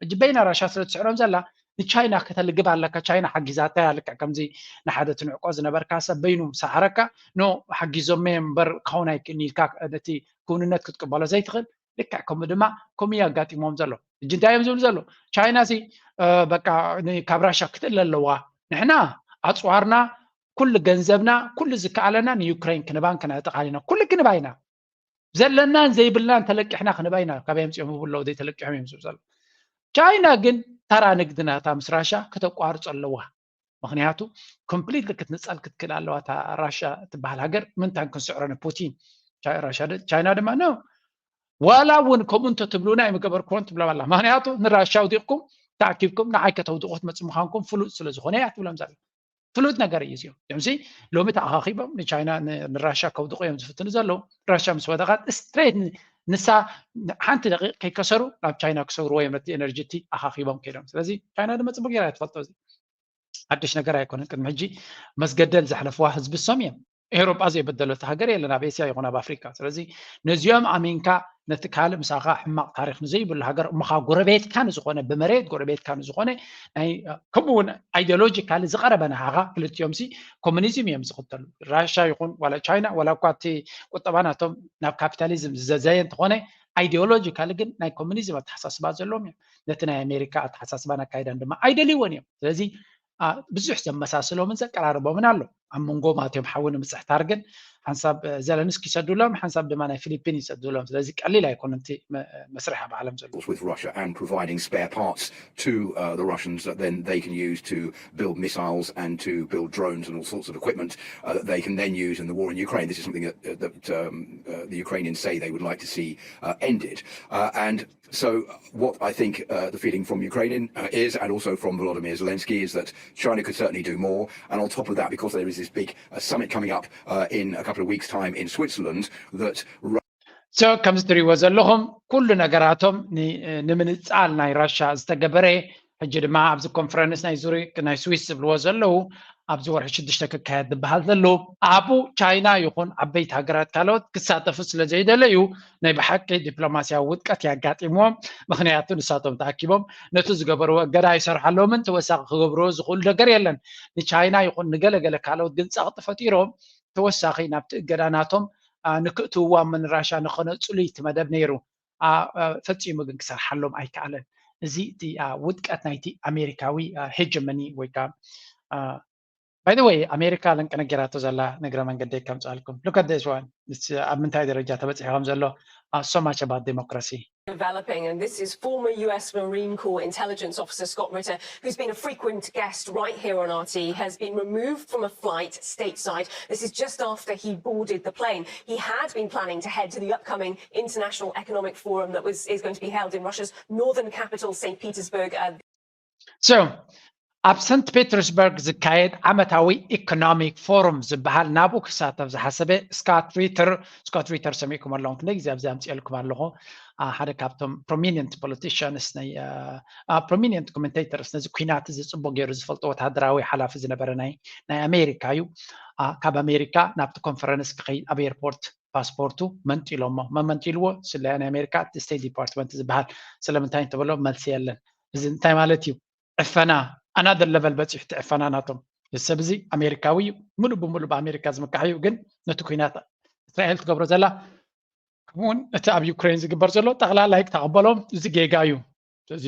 ሕጂ በይና ራሻ ስለ ትስዕሮም ዘላ ንቻይና ከተልግብ ኣለካ። ቻይና ሓጊዛታ እያ። ልክዕ ከምዚ ንሓደ ትንዕቆ ዝነበርካ ሰብ በይኑ ሰዓረካ ኖ ሓጊዞም እምበር ክኸውን ኣይክእልን ኢልካ ነቲ ክውንነት ክትቅበሎ ዘይትኽእል። ልክዕ ከምኡ ድማ ከምኡ እዩ ኣጋጢሞም ዘሎ። ሕጂ እንታይ እዮም ዝብሉ ዘለዉ? ቻይና ሲ በቃ ካብ ራሻ ክትእለ ኣለዋ። ንሕና ኣፅዋርና ኩሉ ገንዘብና ኩሉ ዝከኣለና ንዩክሬን ክንባን ክነዕጥቓን ኢና። ኩሉ ክንባ ኢና ዘለናን ዘይብልናን ተለቂሕና ክንባ ኢና። ካበይ ኣምፂኦም ይብሉ ኣለዉ ዘይተለቂሖም እዮም ዝብሉ ዘለዉ። ቻይና ግን ተራ ንግዲ ናታ ምስ ራሻ ክተቋርፆ ኣለዋ። ምክንያቱ ኮምፕሊትሊ ክትንፀል ክትክእል ኣለዋ እታ ራሻ ትበሃል ሃገር ምንታን ክንስዕሮ ንፑቲን ራሻ ቻይና ድማ ነው ዋላ እውን ከምኡ እንተትብሉና ኣይምገበርክዎን ትብሎም ኣላ። ምክንያቱ ንራሻ ውዲቕኩም ተኣኪብኩም ንዓይ ከተውድቑ ክትመፅእ ምዃንኩም ፍሉጥ ስለ ዝኾነ እያ ትብሎም ዘላ። ፍሉጥ ነገር እዩ እዚኦም እዚኦም ሲ ሎሚ ተኣኻኺቦም ንቻይና ንራሻ ከውድቑ እዮም ዝፍትኑ ዘለዉ። ራሻ ምስ ወደቓት ስትሬት ንሳ ሓንቲ ደቂቕ ከይከሰሩ ናብ ቻይና ክሰግርዎ እዮም ነቲ ኤነርጂ እቲ ኣኻኺቦም ከይዶም። ስለዚ ቻይና ድማ ፅቡቅ ጌራ እያ ትፈልጦ። እዚ ሓድሽ ነገር ኣይኮነን። ቅድሚ ሕጂ መስገደል ዘሕለፍዋ ህዝቢ እሶም እዮም። ኤውሮጳ ዘይበደለት ሃገር የለን ኣብ ኤስያ ይኹን ኣብ ኣፍሪካ። ስለዚ ነዚኦም ኣሚንካ ነቲ ካልእ ምሳኻ ሕማቕ ታሪኽ ንዘይብሉ ሃገር እሞ ኸዓ ጎረቤትካ ንዝኾነ ብመሬት ጎረቤትካ ንዝኾነ ናይ ከምኡ እውን ኣይዲዮሎጂካሊ ዝቐረበ ንሃኻ ክልቲኦም ሲ ኮሙኒዝም እዮም ዝኽተሉ። ራሻ ይኹን ዋላ ቻይና ዋላ እኳ እቲ ቁጠባ ናቶም ናብ ካፒታሊዝም ዝዘዘየ እንተኾነ ኣይዲዮሎጂካሊ ግን ናይ ኮሙኒዝም ኣተሓሳስባ ዘለዎም እዮም። ነቲ ናይ ኣሜሪካ ኣተሓሳስባን ኣካይዳን ድማ ኣይደልይዎን እዮም። ስለዚ ብዙሕ ዘመሳስሎምን ዘቀራርቦምን ኣሎ። ኣብ መንጎ ማትዮም ሓዊ ንምፅሕታር ግን ሓንሳብ ዘለንስኪ ይሰዱሎም፣ ሓንሳብ ድማ ናይ ፊሊፒን ይሰዱሎም። ስለዚ ቀሊል ኣይኮነ እቲ መስርሕ ኣብ ዓለም ዘሎ። With Russia and providing spare parts to uh, the Russians that then they can use to build missiles and to build drones and all sorts of equipment uh, that they can then use in the war in Ukraine. This is something that, that um, uh, the Ukrainians say they would like to see uh, ended. Uh, and So, what I think uh, the feeling from Ukraine uh, is, and also from Volodymyr Zelensky, is that China could certainly do more. And on top of that, because there is this big uh, summit coming up uh, in a couple of weeks' time in Switzerland, that So, ከምዚ ትሪእዎ ዘለኹም ኩሉ ነገራቶም ንምንፃል ናይ ራሻ ዝተገበረ ሕጂ ድማ ኣብዚ ኮንፈረንስ ናይ ዙሪ ናይ ስዊስ ዝብልዎ ዘለዉ ኣብዚ ወርሒ ሽዱሽተ ክካየድ ዝበሃል ዘሎ ኣብኡ ቻይና ይኹን ዓበይቲ ሃገራት ካልኦት ክሳተፉ ስለ ዘይደለዩ ናይ ብሓቂ ዲፕሎማስያዊ ውድቀት የጋጢምዎም። ምኽንያቱ ንሳቶም ተኣኪቦም ነቲ ዝገበርዎ እገዳ ይሰርሓሎምን ተወሳኺ ክገብርዎ ዝኽእሉ ነገር የለን። ንቻይና ይኹን ንገለገለ ካልኦት ግን ጸቕጢ ፈጢሮም ተወሳኺ ናብቲ እገዳ ናቶም ንክእትውዋ ምንራሻ ንኸነጽሉ እቲ መደብ ነይሩ። ፈጺሙ ግን ክሰርሓሎም ኣይከኣለን። እዚ እቲ ውድቀት ናይቲ ኣሜሪካዊ ሄጀመኒ ወይ ከዓ by the way ኣሜሪካ ለንቅነ ጌራቶ ዘላ ንግረ መንገደይ ከምፅኣልኩም look at this one ኣብ ምንታይ ደረጃ ተበፂሑ ከም ዘሎ so much about democracy developing, and this is former U S Marine Corps intelligence officer Scott Ritter, who's been a frequent guest right here on R T, has been removed from a flight stateside. This is just after he boarded the plane. He had been planning to head to the upcoming International Economic Forum that was is going to be held in Russia's northern capital, Saint Petersburg. Uh, so ኣብ ሰንት ፔተርስበርግ ዝካየድ ዓመታዊ ኢኮኖሚክ ፎሩም ዝበሃል ናብኡ ክሳተፍ ዝሓሰበ ስካት ሪተር ስካት ሪተር ሰሚዕኩም ኣለኹም ክንደይ ግዜ ኣብዚ ኣምፅኤልኩም ኣለኹ ሓደ ካብቶም prominent politicians ናይ prominent commentators ነዚ ኩናት እዚ ፅቡቅ ገይሩ ዝፈልጦ ወታደራዊ ሓላፊ ዝነበረ ናይ ኣሜሪካ እዩ ካብ ኣሜሪካ ናብቲ ኮንፈረንስ ክኸይድ ኣብ ኤርፖርት ፓስፖርቱ መንጢሎሞ መመንጢልዎ ስለያ ናይ ኣሜሪካ እቲ ስቴት ዲፓርትመንት ዝበሃል ስለምንታይ እንተበሎ መልሲ የለን እዚ እንታይ ማለት እዩ ዕፈና ኣናደር ለቨል በፂሑ እቲ ዕፈና ናቶም እዚ ሰብ እዚ ኣሜሪካዊ እዩ ሙሉእ ብሙሉእ ብኣሜሪካ ዝምካሕ እዩ ግን ነቲ ኩናት እስራኤል ትገብሮ ዘላ ከምኡውን እቲ ኣብ ዩክሬን ዝግበር ዘሎ ጠቕላላ ይተቐበሎም እዚ ጌጋ እዩ እዚ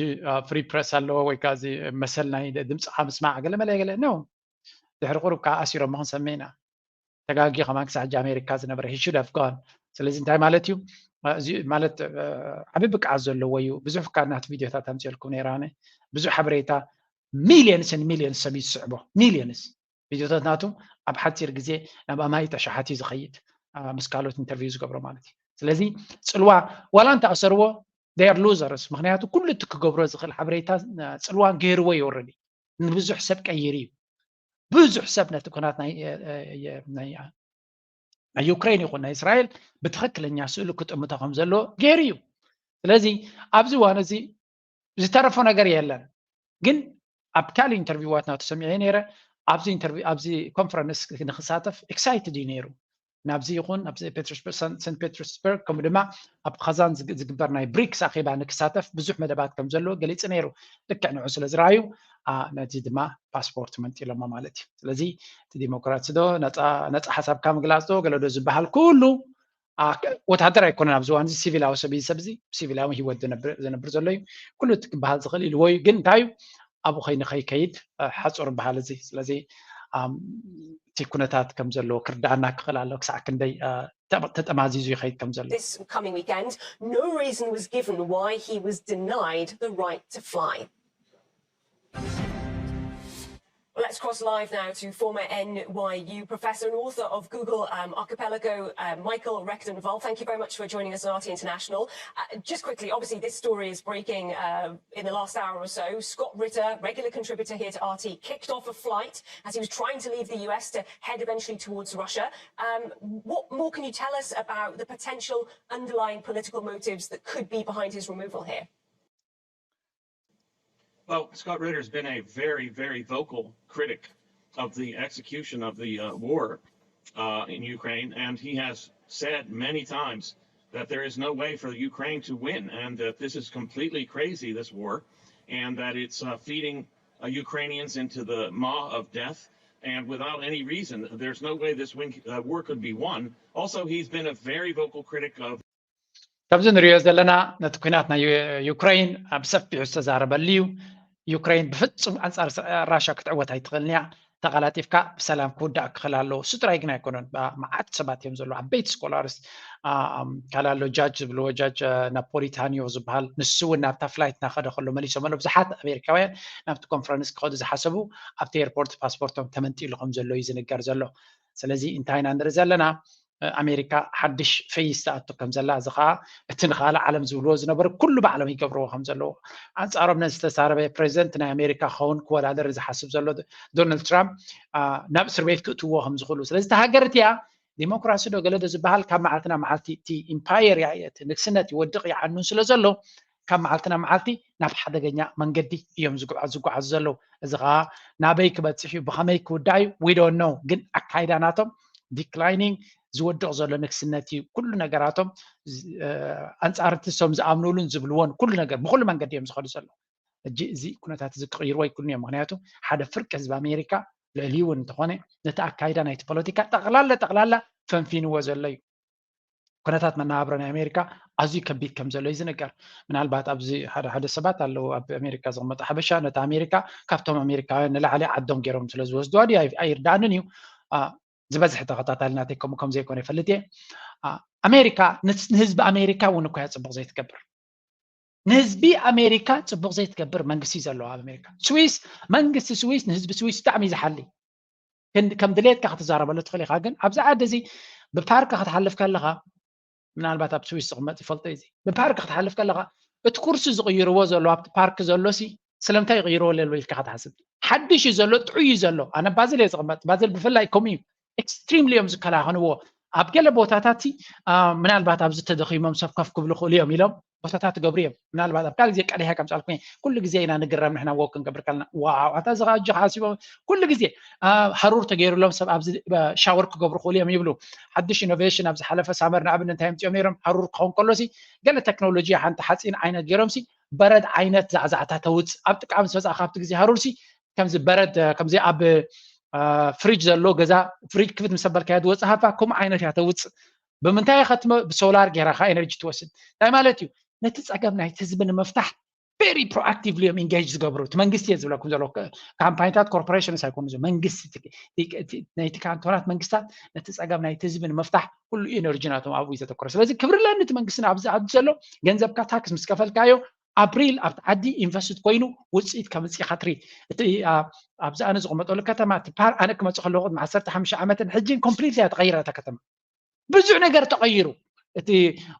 ፍሪ ፕረስ ኣለዎ ወይ ከዓ እዚ መሰል ናይ ድምፅኻ ምስማዕ ገለ መለ ገለ ነው ድሕሪ ቁሩብ ከዓ ኣሲሮሞ ክንሰምዕ ኢና ተጋጊ ከማን ክሳዕ ሕጂ ኣሜሪካ ዝነበረ he should have gone ስለዚ እንታይ ማለት እዩ እዚ ማለት ዓቢ ብቅዓት ዘለዎ እዩ ብዙሕ ካ ናት ቪድዮታት ኣምፅልኩም ነይራነ ብዙሕ ሓበሬታ ሚሊየንስ ን ሚሊየንስ ሰብ ይስዕቦ ሚሊየንስ ቪድዮታት ናቱ ኣብ ሓፂር ግዜ ናብ ኣማይት ኣሽሓት እዩ ዝኸይድ ምስ ካልኦት ኢንተርቪው ዝገብሮ ማለት እዩ ስለዚ ፅልዋ ዋላ እንተኣሰርዎ they are losers ምክንያቱ ኩሉ እቲ ክገብሮ ዝኽእል ሓበሬታ ፅልዋን ገይርዎ ይወረድ እዩ ንብዙሕ ሰብ ቀይር እዩ ብዙሕ ሰብ ነቲ ኩናት ናይ ናይ ዩክሬን ይኹን ናይ እስራኤል ብትኽክለኛ ስእሉ ክጥምቶ ከም ዘለዎ ገይሩ እዩ ስለዚ ኣብዚ እዋን እዚ ዝተረፎ ነገር የለን ግን ኣብ ካልእ ኢንተርቪዋት ናቱ ሰሚዐ ነይረ ኣብዚ ኢንተርቪው ኣብዚ ኮንፈረንስ ንክሳተፍ ኤክሳይትድ እዩ ነይሩ ናብዚ ይኹን ኣብ ሰንት ፔተርስበርግ ከምኡ ድማ ኣብ ካዛን ዝግበር ናይ ብሪክስ ኣኼባ ንክሳተፍ ብዙሕ መደባት ከም ዘለዎ ገሊጹ ነይሩ ልክዕ ንዑ ስለ ዝረኣዩ ነዚ ድማ ፓስፖርት መንጢሎሞ ማለት እዩ ስለዚ እቲ ዲሞክራሲ ዶ ነፃ ሓሳብካ ምግላፅ ዶ ገለዶ ዝበሃል ኩሉ ወታደር ኣይኮነን ኣብዚ እዋን እዚ ሲቪላዊ ሰብ ሰብ እዚ ሲቪላዊ ህይወት ዝነብር ዘሎ እዩ ኩሉ እቲ ክበሃል ዝኽእል ኢልዎ እዩ ግን እንታይ እዩ ኣብኡ ኸይኑ ከይከይድ ሓፁር በሃል እዚ ስለዚ እቲ ኩነታት ከም ዘለዎ ክርዳኣና ክኽእል ኣሎ ክሳዕ ክንደይ ተጠማዚዙ ይኸይድ ከም ዘሎ This coming weekend, no reason was given why he was denied the right to fly. Let's cross live now to former N Y U professor and author of Google um, Archipelago, uh, Michael Rectenval. Thank you very much for joining us on R T International. Uh, just quickly, obviously, this story is breaking uh, in the last hour or so. Scott Ritter, regular contributor here to R T, kicked off a flight as he was trying to leave the U S to head eventually towards Russia. Um, what more can you tell us about the potential underlying political motives that could be behind his removal here? Well, Scott Ritter's been a very, very vocal critic of the execution of the uh, war uh, in Ukraine, and he has said many times that there is no way for Ukraine to win, and that this is completely crazy, this war, and that it's uh, feeding uh, Ukrainians into the maw of death. And without any reason, there's no way this win, uh, war could be won. Also, he's been a very vocal critic of ካብዚ ንሪኦ ዘለና ነቲ ኩናት ናይ ዩ- ዩክሬን ኣብ ሰፊሑ ዝተዛረበሉ እዩ። ዩክሬን ብፍጹም ኣንጻር ስ- ራሻ ክትዕወት ኣይትኽእልን እያ። ተቐላጢፍካ ብሰላም ክውዳእ ክኽእል ኣለዎ። እሱ ጥራይ ግን ኣይኮነን። ባ- መዓት ሰባት እዮም ዘለዉ፣ ዓበይቲ ስኮላርስ ካላሎ ጃጅ ዝብልዎ ጃጅ ናፖሊታኒዮ ዝበሃል፣ ንሱ እውን ናብታ ፍላይት እናኸደ ከሎ መሊሶም ኣሎ። ብዙሓት ኣሜሪካውያን ናብቲ ኮንፈረንስ ክኸዱ ዝሓሰቡ ኣብቲ ኤርፖርት ፓስፖርቶም ተመንጢሉ ከም ዘሎ እዩ ዝንገር ዘሎ። ስለዚ እንታይ ኢና ንርኢ ዘለና? ኣሜሪካ ሓድሽ ፌዝ ትኣቱ ከም ዘላ፣ እዚ ከዓ እቲ ንኻልእ ዓለም ዝብልዎ ዝነበሩ ኩሉ ባዕሎም ይገብርዎ ከም ዘለዉ፣ ኣንጻሮም ነዚ ዝተዛረበ ፕሬዚደንት ናይ ኣሜሪካ ክኸውን ክወዳደር ዝሓስብ ዘሎ ዶናልድ ትራምፕ ናብ እስር ቤት ክእትዎ ከም ዝኽእሉ። ስለዚ እታ ሃገር እቲኣ ዲሞክራሲ ዶ ገለ ዶ ዝበሃል ካብ መዓልቲ ናብ መዓልቲ እቲ ኢምፓየር እቲ ንግስነት ይወድቕ ይዓኑን ስለ ዘሎ ካብ መዓልቲ ናብ መዓልቲ ናብ ሓደገኛ መንገዲ እዮም ዝጉዓዙ ዘለዉ። እዚ ከዓ ናበይ ክበፅሕ እዩ፣ ብኸመይ ክውዳእ እዩ፣ we don't know። ግን ኣካይዳ ናቶም ዲክላይኒንግ ዝወድቕ ዘሎ ንግስነት እዩ። ኩሉ ነገራቶም ኣንፃር እቲ ሶም ዝኣምኑሉን ዝብልዎን ኩሉ ነገር ብኩሉ መንገዲ እዮም ዝኸዱ ዘለዉ። ሕጂ እዚ ኩነታት እዚ ክቕይርዎ ኣይክእሉን እዮም። ምክንያቱ ሓደ ፍርቂ ህዝቢ ኣሜሪካ ልዕሊኡ እውን እንተኾነ ነቲ ኣካይዳ ናይቲ ፖለቲካ ጠቕላላ ጠቕላላ ፈንፊንዎ ዘሎ እዩ። ኩነታት መነባብሮ ናይ ኣሜሪካ ኣዝዩ ከቢድ ከም ዘሎ እዩ ዝንገር። ምናልባት ኣብዚ ሓደ ሓደ ሰባት ኣለዉ ኣብ ኣሜሪካ ዝቕመጡ ሓበሻ ነቲ ኣሜሪካ ካብቶም ኣሜሪካውያን ንላዕሊ ዓዶም ገይሮም ስለ ዝወስድዋ ድዩ ኣይ- ኣይርድኣንን እዩ። ዝበዝሕ ተኸታታሊ ናተይ ከምኡ ከም ዘይኮነ ይፈልጥ እየ። ኣሜሪካ ንህዝቢ ኣሜሪካ እውን እኮ እያ ፅቡቕ ዘይትገብር። ንህዝቢ ኣሜሪካ ፅቡቕ ዘይትገብር መንግስቲ እዩ ዘለዋ ኣብ ኣሜሪካ። ስዊስ መንግስቲ ስዊስ ንህዝቢ ስዊስ ብጣዕሚ እዩ ዝሓሊ። ከም ድሌትካ ክትዛረበሉ ትኽእል ኢኻ። ግን ኣብዚ ዓዲ እዚ ብፓርክ ክትሓልፍ ከለኻ ምናልባት ኣብ ስዊስ ዝቕመጥ ይፈልጦ እዩ። ብፓርክ ክትሓልፍ ከለኻ እቲ ኩርሲ ዝቕይርዎ ዘሎ ኣብቲ ፓርክ ዘሎ ሲ ስለምንታይ ይቕይርዎ ኣለዉ ኢልካ ክትሓስብ። ሓድሽ እዩ ዘሎ፣ ጥዑይ እዩ ዘሎ። ኣነ ባዝል እየ ዝቕመጥ። ባዝል ብፍላይ ከምኡ እዩ። ኤክስትሪምሊ እዮም ዝከላኸንዎ። ኣብ ገለ ቦታታት ምናልባት ኣብዚ ተደኺሞም ሰብ ከፍ ክብሉ ክእሉ እዮም ኢሎም ቦታታት ትገብሩ እዮም። ምናልባት ኣብ ካልእ ግዜ ቀዲሐ ከምፃልኩ ኩሉ ግዜ ኢና ንግረም ንሕና ወክ ክንገብር ከለና ዋው ኣታ እዚ ከዓ እጆ ሓሲቦም ኩሉ ግዜ ሃሩር ተገይሩሎም ሰብ ኣብዚ ሻወር ክገብሩ ክእሉ እዮም ይብሉ። ሓድሽ ኢኖቬሽን ኣብ ዝሓለፈ ሳመር ንኣብነት እንታይ ኣምፅኦም ነይሮም? ሃሩር ክኸውን ከሎሲ ገለ ቴክኖሎጂ ሓንቲ ሓፂን ዓይነት ገይሮምሲ በረድ ዓይነት ዛዕዛዕታ ተውፅእ ኣብ ጥቃ ምስ መፅኣ ካብቲ ግዜ ሃሩርሲ ከምዚ በረድ ከምዚ ኣብ ፍሪጅ ዘሎ ገዛ ፍሪጅ ክፍት ምስ ኣበልካዮ ዝወፅእ ሃፋ ከምኡ ዓይነት እያ ተውፅእ። ብምንታይ ኢኻ ብሶላር ጌራ ከ ኤነርጂ ትወስድ? እንታይ ማለት እዩ? ነቲ ፀገም ናይቲ ህዝቢ ንምፍታሕ ቨሪ ፕሮኣክቲቭሊ እዮም ኢንጌጅ ዝገብሩ። እቲ መንግስቲ እየ ዝብለኩም ዘሎ ካምፓኒታት ኮርፖሬሽንስ ኣይኮኑ እዞም መንግስቲ ናይቲ ካንቶናት መንግስታት ነቲ ፀገም ናይቲ ህዝቢ ንምፍታሕ ኩሉ ኤነርጂ ናቶም ኣብኡ እዩ ዘተኮረ። ስለዚ ክብሪ ለኒ እቲ መንግስትና ኣብዚ ኣብዚ ዘሎ ገንዘብካ ታክስ ምስ ከፈልካዮ ኣብ ሪል ኣብቲ ዓዲ ኢንቨስት ኮይኑ ውፅኢት ከምፅእ ኢኻ ትርኢ። እቲ ኣብዚ ኣነ ዝቕመጠሉ ከተማ እቲ ፓር ኣነ ክመፅእ ከለኹ ቅድሚ ዓሰርተ ሓሙሽተ ዓመትን ሕጂን ኮምፕሊትሊ እያ ተቐይራ እታ ከተማ። ብዙሕ ነገር ተቐይሩ። እቲ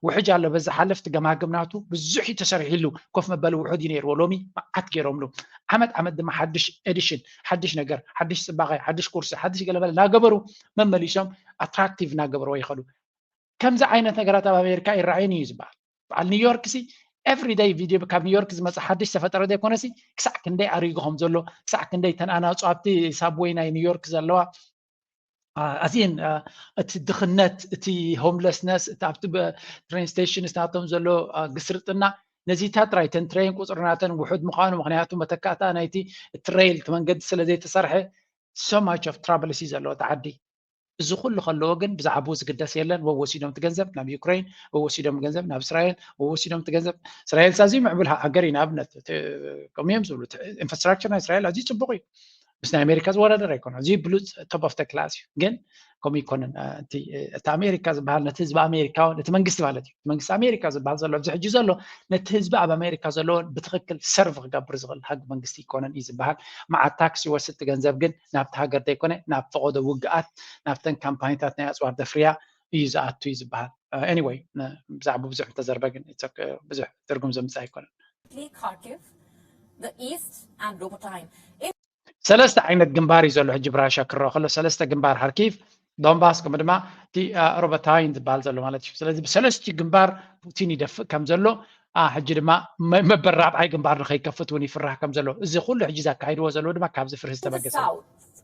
ውሕጅ ኣሎ በዚ ሓለፍቲ ገማግም ናቱ ብዙሕ እዩ ተሰሪሒሉ። ኮፍ መበሊ ውሑድ እዩ ነይርዎ። ሎሚ መዓት ገይሮምሉ። ዓመት ዓመት ድማ ሓድሽ ኤዲሽን፣ ሓድሽ ነገር፣ ሓድሽ ፅባቐ፣ ሓድሽ ኩርሲ፣ ሓድሽ ገለበለ እናገበሩ መመሊሶም ኣትራክቲቭ እናገበርዎ ይኸዱ። ከምዚ ዓይነት ነገራት ኣብ ኣሜሪካ ይረኣይን እዩ ዝበሃል። በዓል ኒውዮርክ ሲ ኤቭሪደይ ቪድዮ ካብ ኒውዮርክ ዝመፅእ ሓድሽ ተፈጠረ ዘይኮነሲ ክሳዕ ክንደይ ኣሪጉ ከም ዘሎ ክሳዕ ክንደይ ተናናፁ ኣብቲ ሳብወይ ናይ ኒውዮርክ ዘለዋ ኣዝየን እቲ ድኽነት እቲ ሆምለስነስ እቲ ኣብቲ ትሬን ስቴሽን ናቶም ዘሎ ግስርጥና ነዚታት ጥራይ ተን ትሬን ቁፅሪ ናተን ውሑድ ምዃኑ ምክንያቱ መተካእታ ናይቲ ትሬይል እቲ መንገዲ ስለ ዘይተሰርሐ so much of troubles እዩ ዘለዎ እቲ ዓዲ። እዚ ኩሉ ከለዎ ግን ብዛዕባኡ ዝግደስ የለን። ወወሲዶም እቲ ገንዘብ ናብ ዩክሬን ወወሲዶም ገንዘብ ናብ እስራኤል ወወሲዶም እቲ ገንዘብ እስራኤል ኣዝዩ ምዕቡል ሃገር እዩ። ንኣብነት ከምኡ እዮም ዝብሉ ኢንፍራስትራክቸር ናይ እስራኤል ኣዝዩ ፅቡቕ እዩ። ምስ ናይ ኣሜሪካ ዝወዳደር ኣይኮነ። እዚ ብሉፅ ቶፕ ኦፍ ክላስ እዩ። ግን ከምኡ ይኮነን። እቲ ኣሜሪካ ዝበሃል ነቲ ህዝቢ ኣሜሪካውን እቲ መንግስቲ ማለት እዩ መንግስቲ ኣሜሪካ ዝበሃል ዘሎ ኣብዚ ሕጂ ዘሎ ነቲ ህዝቢ ኣብ ኣሜሪካ ዘለዎን ብትክክል ሰርቭ ክገብር ዝኽእል ሃግ መንግስቲ ይኮነን እዩ ዝበሃል። መዓት ታክስ ይወስድ እቲ ገንዘብ ግን ናብቲ ሃገር ዘይኮነ ናብ ፈቐዶ ውግኣት ናብተን ካምፓኒታት ናይ ኣፅዋር ደፍርያ እዩ ዝኣቱ እዩ ዝበሃል። ኤኒወይ ብዛዕባ ብዙሕ እንተዘርበ ግን ብዙሕ ትርጉም ዘምፅእ ኣይኮነን። Kharkiv, the east and Robotyne. ሰለስተ ዓይነት ግንባር እዩ ዘሎ ሕጂ ብራሻ ክረኦ ከሎ ሰለስተ ግንባር ሃርኪቭ ዶንባስ ከምኡ ድማ እቲ ሮቦታይን ዝበሃል ዘሎ ማለት እዩ። ስለዚ ብሰለስቲኡ ግንባር ፑቲን ይደፍእ ከም ዘሎ ሕጂ ድማ መበል ራብዓይ ግንባር ንከይከፍት እውን ይፍራህ ከም ዘሎ እዚ ኩሉ ሕጂ ዘካይድዎ ዘለዎ ድማ ካብዚ ፍርሂ ዝተበገሰ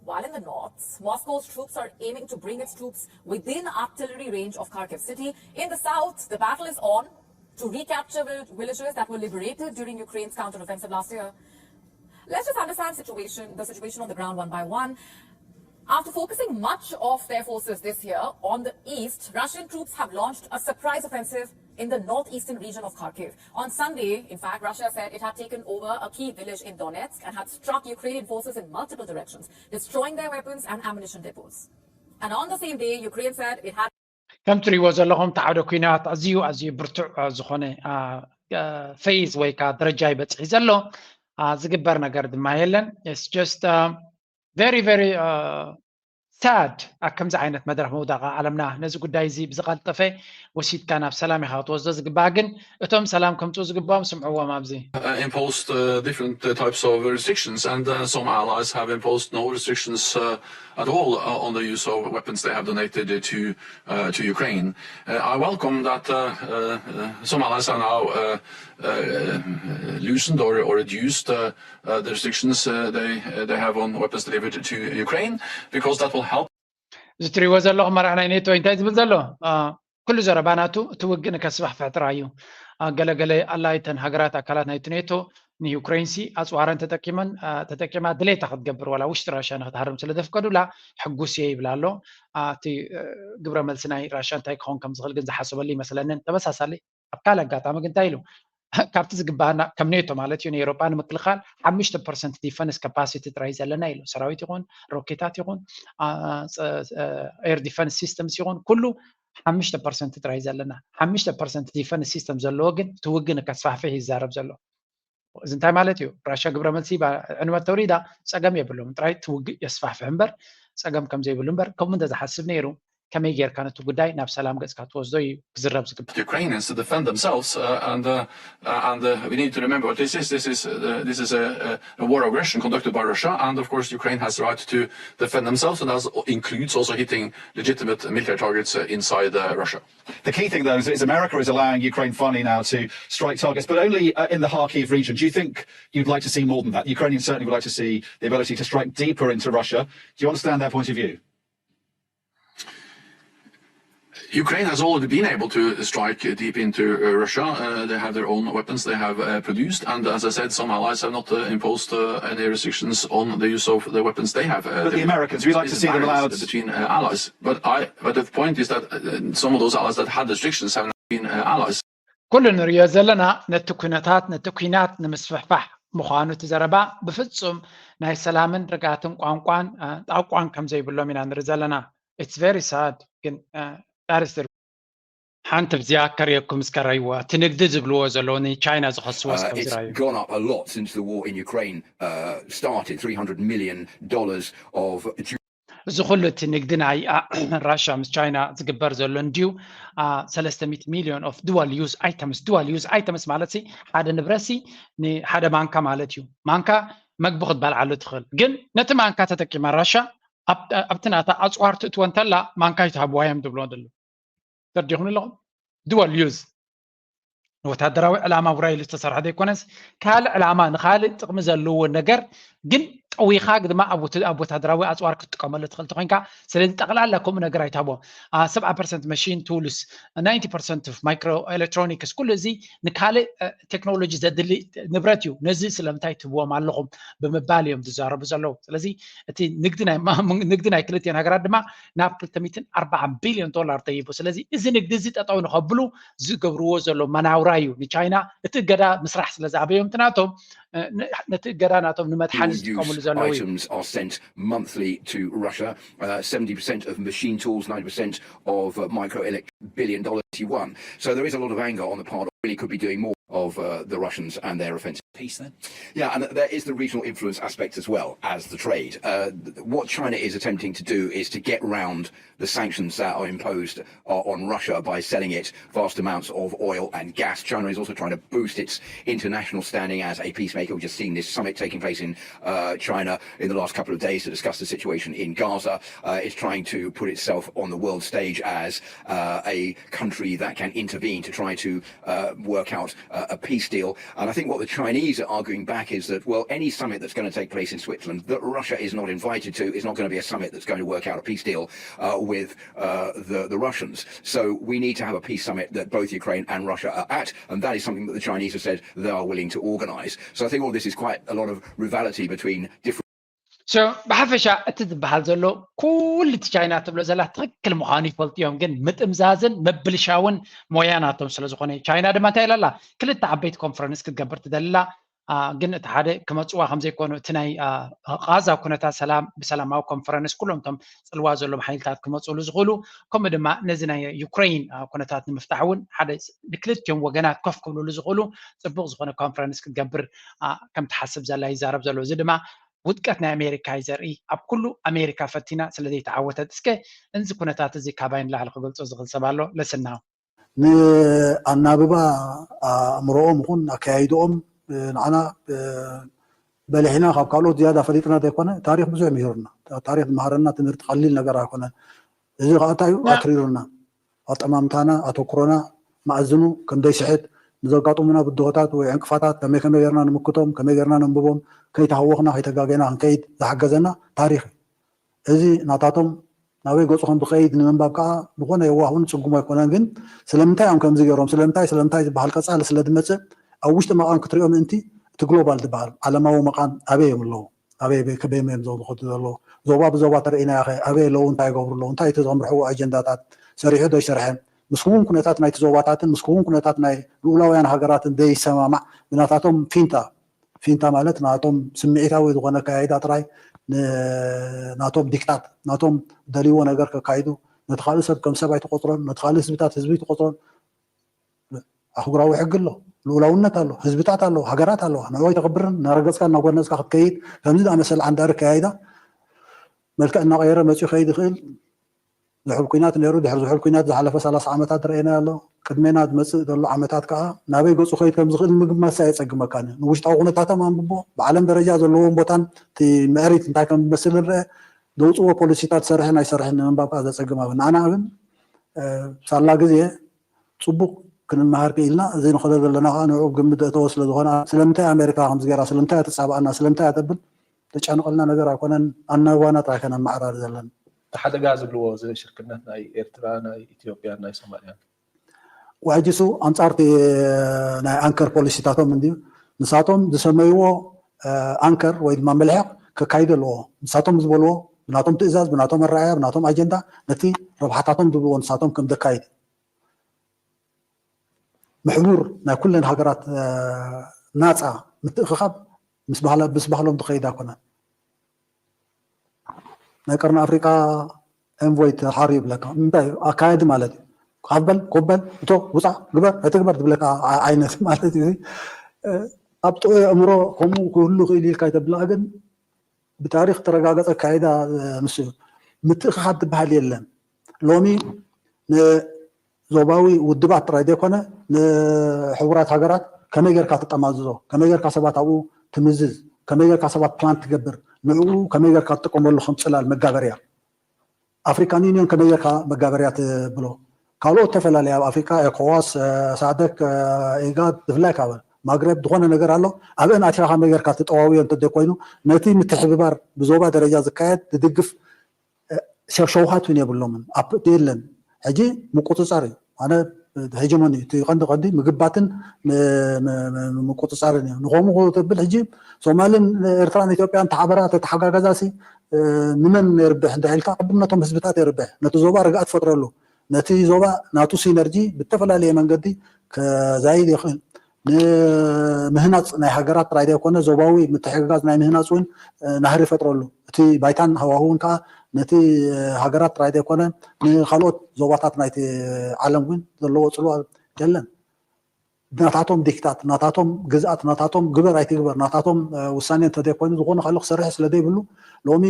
While in the north, Moscow's troops are aiming to bring its troops within artillery range of Kharkiv city. In the south, the battle is on to recapture vil- villages that were liberated during Ukraine's counteroffensive last year. Let's just understand situation, the situation on the ground one by one. After focusing much of their forces this year on the east, Russian troops have launched a surprise offensive in the northeastern region of Kharkiv. On Sunday, in fact, Russia said it had taken over a key village in Donetsk and had struck Ukrainian forces in multiple directions, destroying their weapons and ammunition depots. And on the same day, Ukraine said it had ከም ትሪእዎ ዘለኹም እቲ ዓውደ ኩናት ኣዝዩ ኣዝዩ ብርቱዕ ዝኾነ ፌዝ ወይ ከዓ ደረጃ ይበፅሒ ዘሎ። ዝግበር ነገር ድማ የለን። It's just very very sad ኣብ ከምዚ ዓይነት መድረኽ ምውዳቕ ዓለምና ነዚ ጉዳይ እዚ ብዝቐልጠፈ ወሲድካ ናብ ሰላም ኢኻ ክትወስዶ ዝግባእ። ግን እቶም ሰላም ከምፅኡ ዝግባኦም ስምዕዎም ኣብዚ። Imposed uh, different uh, types of restrictions, and uh, some allies have imposed no restrictions uh, at all uh, on the use of weapons they have donated to uh, to Ukraine. Uh, I welcome that uh, uh, uh, some allies are now uh, uh, loosened or, or reduced uh, uh, the restrictions uh, they uh, they have on weapons delivered to Ukraine, because that will help. እዚ ትሪእዎ ዘለኹም መራሕ ናይ ኔቶ እንታይ ዝብል ዘሎ? ኩሉ ዘረባ ናቱ እቲ ውግእ ንከስፋሕፍሕ ጥራይ እዩ። ገለገለ ኣላይተን ሃገራት ኣካላት ናይቲ ኔቶ ንዩክሬንሲ ኣፅዋረን ተጠቂመን ተጠቂማ ድሌታ ክትገብር ዋላ ውሽጢ ራሽያ ንክትሃርም ስለ ዘፍቀዱላ ሕጉስ እየ ይብላ ኣሎ። እቲ ግብረ መልሲ ናይ ራሽያ እንታይ ክኸውን ከም ዝኽእል ግን ዝሓሰበሉ ይመስለንን። ተመሳሳሊ ኣብ ካልእ ኣጋጣሚ ግን እንታይ ኢሉ? ካብቲ ዝግባኣና ከም ኔቶ ማለት እዩ ንኤሮጳ ንምክልኻል ሓሙሽተ ፐርሰንት ዲፈንስ ካፓሲቲ ጥራይ ዘለና ኢሉ። ሰራዊት ይኹን ሮኬታት ይኹን air defense systems ይኹን ኩሉ ሓሙሽተ ፐርሰንት ጥራይ ዘለና። ሓሙሽተ ፐርሰንት ዲፈንስ ሲስተም ዘለዎ ግን እቲ ውግእ ንከስፋሕፍሕ ይዛረብ ዘሎ። እዚ እንታይ ማለት እዩ? ራሽያ ግብረ መልሲ ዕንወት ተውሪዳ ጸገም የብሎም፣ ጥራይ እቲ ውግእ የስፋሕፍሕ እምበር ጸገም ከም ዘይብሉ እምበር ከምኡ እንተዝሓስብ ነይሩ ከመይ ጌርካ ነቲ ጉዳይ ናብ ሰላም ገጽካ ትወስዶ እዩ ክዝረብ ዝግባእ። Ukrainians to defend themselves, uh, and uh, uh, and uh, we need to remember what this is. This is uh, this is a, a war of aggression conducted by Russia, and of course Ukraine has the right to defend themselves, and that includes also hitting legitimate military targets uh, inside uh, Russia. The key thing, though, is, is America is allowing Ukraine finally now to strike targets, but only uh, in the Kharkiv region. Do you think you'd like to see more than that? Ukrainians certainly would like to see the ability to strike deeper into Russia. Do you understand their point of view? Ukraine has already been able to strike deep into uh, Russia. Uh, they have their own weapons they have uh, produced, and as I said, some allies have not uh, imposed uh, any restrictions on the use of the weapons they have. Uh, but the Americans, we like to see them allowed between uh, allies. But I, but the point is that uh, some of those allies that had restrictions have not been uh, allies. ኩሉ ንሪኦ ዘለና ነቲ ኩነታት ነቲ ኩናት ንምስፍሕፋሕ ምዃኑ እቲ ዘረባ ብፍጹም ናይ ሰላምን ርግኣትን ቋንቋን ጣቋን ከም ዘይብሎም ኢና ንርኢ ዘለና። It's very sad ግን ዳርስ ሓንቲ ብዚኣ ከርእየኩም እስከ ራይዋ እቲ ንግዲ ዝብልዎ ዘለዉ ንቻይና ዝኸስዎ እስከ ዝራዩ። Gone up a lot since the war in Ukraine uh, started. Three hundred million dollars of እዚ ኩሉ እቲ ንግዲ ናይ ራሽያ ምስ ቻይና ዝግበር ዘሎ እንድዩ ሰለስተ ሚእቲ ሚልዮን of dual use items። Dual use items ማለት ሓደ ንብረት ንሓደ ማንካ ማለት እዩ። ማንካ መግቢ ክትበልዓሉ ትኽእል፣ ግን ነቲ ማንካ ተጠቂማ ራሽያ ኣብቲ ናታ ኣፅዋር ትእትወ እንተላ ማንካ ይትሃብዋ እዮም ዝብሎ ዘለዉ። ተረዲኹም ኣለኹም? Dual use ንወታደራዊ ዕላማ ውራይ ኢሉ ዝተሰርሐ ዘይኮነስ ካልእ ዕላማ ንካልእ ጥቕሚ ዘለዎ ነገር ግን ጠዊኻ ድማ ኣብ ወታደራዊ ኣፅዋር ክትጥቀመሉ ትኽእል ተኮይንካ። ስለዚ ጠቕላላ ከምኡ ነገር ኣይትሃቦም። ሰብዓ ፐርሰንት መሽን ቱልስ ናይንቲ ፐርሰንት ማይክሮ ኤሌክትሮኒክስ ኩሉ እዚ ንካልእ ቴክኖሎጂ ዘድሊ ንብረት እዩ። ነዚ ስለምንታይ ትህብዎም ኣለኹም ብምባል እዮም ዝዛረቡ ዘለዉ። ስለዚ እቲ ንግዲ ናይ ክልቲኦን ሃገራት ድማ ናብ ክልተ ሚእትን ኣርባዓን ቢልዮን ዶላር ተይቡ። ስለዚ እዚ ንግዲ እዚ ጠጠው ንኸብሉ ዝገብርዎ ዘሎ መናውራ እዩ። ንቻይና እቲ እገዳ ምስራሕ ስለ ዝኣበዮም እቲ ናቶም ነቲ እገዳ ናቶም ንመድሓኒ ዝጥቀምሉ ዘለዉ እዩ። Items are sent monthly to Russia. Uh, seventy percent of machine tools, ninety percent of uh, micro billion dollars yuan. So there is a lot of anger on the part of really could be doing more of uh, the Russians and their offensive. Peace then? Yeah, and there is the regional influence aspect as well as the trade. Uh, what China is attempting to do is to get round the sanctions that are imposed uh, on Russia by selling it vast amounts of oil and gas. China is also trying to boost its international standing as a peacemaker. We've just seen this summit taking place in uh, China in the last couple of days to discuss the situation in Gaza. Uh, it's trying to put itself on the world stage as uh, a country that can intervene to try to uh, work out a peace deal. And I think what the Chinese are arguing back is that, well, any summit that's going to take place in Switzerland that Russia is not invited to is not going to be a summit that's going to work out a peace deal uh, with uh, the, the Russians. So we need to have a peace summit that both Ukraine and Russia are at, and that is something that the Chinese have said they are willing to organise. So I think all this is quite a lot of rivality between different ብሓፈሻ እቲ ዝበሃል ዘሎ ኩሉ እቲ ቻይና ትብሎ ዘላ ትኽክል ምዃኑ ይፈልጡ እዮም፣ ግን ምጥምዛዝን ምብልሻውን ሞያ ናቶም ስለ ዝኾነ እዩ። ቻይና ድማ እንታይ ኢላ ኣላ? ክልተ ዓበይቲ ኮንፈረንስ ክትገብር ትደሊ ኣላ። ግን እቲ ሓደ ክመፅዋ ከምዘይኮኑ እቲ ናይ ቃዛ ኩነታት ሰላም ብሰላማዊ ኮንፈረንስ ኩሎም እቶም ፅልዋ ዘሎም ሓይልታት ክመፅሉ ዝኽእሉ፣ ከምኡ ድማ ነዚ ናይ ዩክሬን ኩነታት ንምፍታሕ እውን ሓደ ንክልቲኦም ወገናት ኮፍ ክብልሉ ዝኽእሉ ፅቡቕ ዝኾነ ኮንፈረንስ ክትገብር ከም ትሓስብ ዘላ ይዛረብ ዘሎ። እዚ ድማ ውድቀት ናይ ኣሜሪካ እዩ ዘርኢ። ኣብ ኩሉ ኣሜሪካ ፈቲና ስለ ዘይተዓወተት። እስከ እዚ ኩነታት እዚ ካባይ ንላዕሊ ክገልፆ ዝኽእል ሰብ ኣሎ? ለስናው ንኣናብባ ኣእምሮኦም ይኹን ኣካያይድኦም ንዓና በሊሕና ካብ ካልኦት ዝያዳ ፈሊጥና ዘይኮነ ታሪክ ብዙሕ ምሂሩና። ታሪክ ዝመሃረና ትምህርቲ ቀሊል ነገር ኣይኮነን። እዚ ከዓ እንታይ እዩ ኣትሪሩና ኣጠማምታና ኣተኩሮና መኣዝኑ ከም ዘይስሕት ንዘጋጥሙና ብድሆታት ወይ ዕንቅፋታት ከመይ ከመይ ጌርና ንምክቶም ከመይ ጌርና ነንብቦም ከይተሃወኽና ከይተጋገና ክንከይድ ዝሓገዘና ታሪክ እዩ። እዚ ናታቶም ናበይ ገፁ ከም ዝኸይድ ንምንባብ ከዓ ዝኾነ የዋህ እውን ፅጉም ኣይኮነን። ግን ስለምንታይ እዮም ከምዚ ገይሮም ስለምንታይ ስለምንታይ ዝበሃል ቀፃሊ ስለ ዝመፅእ ኣብ ውሽጢ መቓን ክትሪኦ ምእንቲ እቲ ግሎባል ዝበሃል ዓለማዊ መቓን ኣበይ እዮም ኣለዉ ኣበይ ከበይመ እዮም ዘውዝኸቱ ዘለዉ ዞባ ብዞባ ተርእናዮ ኸ ኣበይ ኣለዉ እንታይ ይገብሩ ኣለዉ እንታይ እቲ ዘምርሕዎ ኣጀንዳታት ሰሪሑ ዶ ይሰርሐ ምስ ክውን ኩነታት ናይቲ ዞባታትን ምስ ክውን ኩነታት ናይ ልኡላውያን ሃገራትን ዘይሰማማዕ ብናታቶም ፊንታ ፊንታ ማለት ናቶም ስምዒታዊ ዝኾነ ኣካያይዳ ጥራይ ናቶም ዲክታት ናቶም ደልይዎ ነገር ከካይዱ ነቲ ካልእ ሰብ ከም ሰብ ኣይትቆፅሮን ነቲ ካልእ ህዝብታት ህዝቢ ኣይትቆፅሮን ኣህጉራዊ ሕጊ ኣሎ ልኡላውነት ኣሎ ህዝብታት ኣለዉ ሃገራት ኣለዋ ንዕወይ ተኽብርን እናረገፅካ እናጎነፅካ ክትከይድ ከምዚ ዝኣመሰለ ዓንዳሪ ኣካያይዳ መልክዕ እናቀየረ መፅኡ ከይድ ይኽእል ዝሑል ኩናት ነይሩ ድሕሪ ዝሑል ኩናት ዝሓለፈ ሰላሳ ዓመታት ረእና ኣሎ ቅድሜና ዝመፅእ ዘሎ ዓመታት ከዓ ናበይ ገፁ ከይድ ከም ዝኽእል ምግማሳ የፀግመካን እዩ ንውሽጣዊ ኩነታቶም ኣንብቦ ብዓለም ደረጃ ዘለዎም ቦታን እቲ ምዕሪት እንታይ ከም ዝመስል ንረአ ዘውፅዎ ፖሊሲታት ሰርሕን ኣይሰርሕን ንምንባብ ከዓ ዘፀግም ኣብ ንዓና ግን ሳላ ግዜ ፅቡቅ ክንመሃር ክኢልና እዚ ንኸደ ዘለና ከዓ ንዑ ግምት ዘእተወ ስለ ዝኾነ ስለምንታይ ኣሜሪካ ከምዚ ገይራ ስለምንታይ ተፃባኣና ስለምንታይ ተብል ተጨንቀልና ነገር ኣይኮነን ኣናባና ጥራይ ከነመዓራሪ ዘለና እቲ ሓደጋ ዝብልዎ እዚ ሽርክነት ናይ ኤርትራ ናይ ኢትዮጵያ ናይ ሶማልያ ውሕጅ እሱ ኣንፃርቲ ናይ ኣንከር ፖሊሲታቶም እንድዩ ንሳቶም ዝሰመይዎ ኣንከር ወይ ድማ መልሕቕ ከካይዱ ኣለዎ ንሳቶም ዝበልዎ ብናቶም ትእዛዝ ብናቶም ኣረኣያ ብናቶም ኣጀንዳ ነቲ ረብሓታቶም ዝብልዎ ንሳቶም ከም ዘካይድ ምሕቡር ናይ ኩለን ሃገራት ናፃ ምትእኽኻብ ምስ ባህሎም ዝኸይድ ኣይኮነን ናይ ቀርኒ ኣፍሪቃ ኤንቮይ ተሓር ይብለካ እንታይ ኣካየዲ ማለት እዩ ካብ በል ኮበል እቶ ውፃ ግበር ኣይትግበር ዝብለካ ዓይነት ማለት እዩ ኣብ ጥዑይ ኣእምሮ ከምኡ ክህሉ ክእል ኢልካ ይተብላ ግን ብታሪክ ተረጋገፀ ኣካይዳ ንሱ እዩ ምትእኽኻብ ትበሃል የለን ሎሚ ዞባዊ ውድባት ጥራይ ዘይኮነ ንሕቡራት ሃገራት ከመይ ጌርካ ትጠማዝዞ ከመይ ጌርካ ሰባት ኣብኡ ትምዝዝ ከመይ ጌርካ ሰባት ፕላን ትገብር ንዕኡ ከመይ ጌርካ ትጥቀመሉ ከም ፅላል መጋበርያ ኣፍሪካን ዩኒዮን ከመይ ጌርካ መጋበርያ ትብሎ ካልኦት ተፈላለየ ኣብ ኣፍሪካ ኤኮዋስ ሳደክ ኢጋድ ብፍላይ ካብ ማግረብ ዝኾነ ነገር ኣሎ ኣብአን ኣቲኻ ከመይ ጌርካ ትጠዋውዮ እንተዘይኮይኑ ነቲ ምትሕብባር ብዞባ ደረጃ ዝካየድ ዝድግፍ ሸውሃት እውን የብሎምን የለን ሕጂ ምቁፅፃር እዩ ኣነ ሄጀሞኒ እቲ ቀንዲ ቀንዲ ምግባትን ምቁፅፃርን እዩ ንኸምኡ ተብል ሕጂ ሶማልን ኤርትራን ኢትዮጵያን ተሓበራ ተተሓጋገዛ ሲ ንመን የርብሕ እንተ ኢልካ ቅድም ነቶም ህዝብታት የርብሕ ነቲ ዞባ ርግኣት ፈጥረሉ ነቲ ዞባ ናቱ ሲነርጂ ብተፈላለየ መንገዲ ከዛይድ ይኽእል ንምህናፅ ናይ ሃገራት ጥራይ ዘይኮነ ዞባዊ ምትሕግጋዝ ናይ ምህናፅ እውን ናህሪ ይፈጥረሉ እቲ ባይታን ሃዋህውን ከዓ ነቲ ሃገራት ጥራይ ዘይኮነ ንካልኦት ዞባታት ናይቲ ዓለም እውን ዘለዎ ፅልዋ የለን ናታቶም ዲክታት ናታቶም ግዝኣት ናታቶም ግበር ኣይትግበር ናታቶም ውሳኔ እንተዘይኮይኑ ዝኾነ ካልእ ክሰርሕ ስለዘይብሉ ሎሚ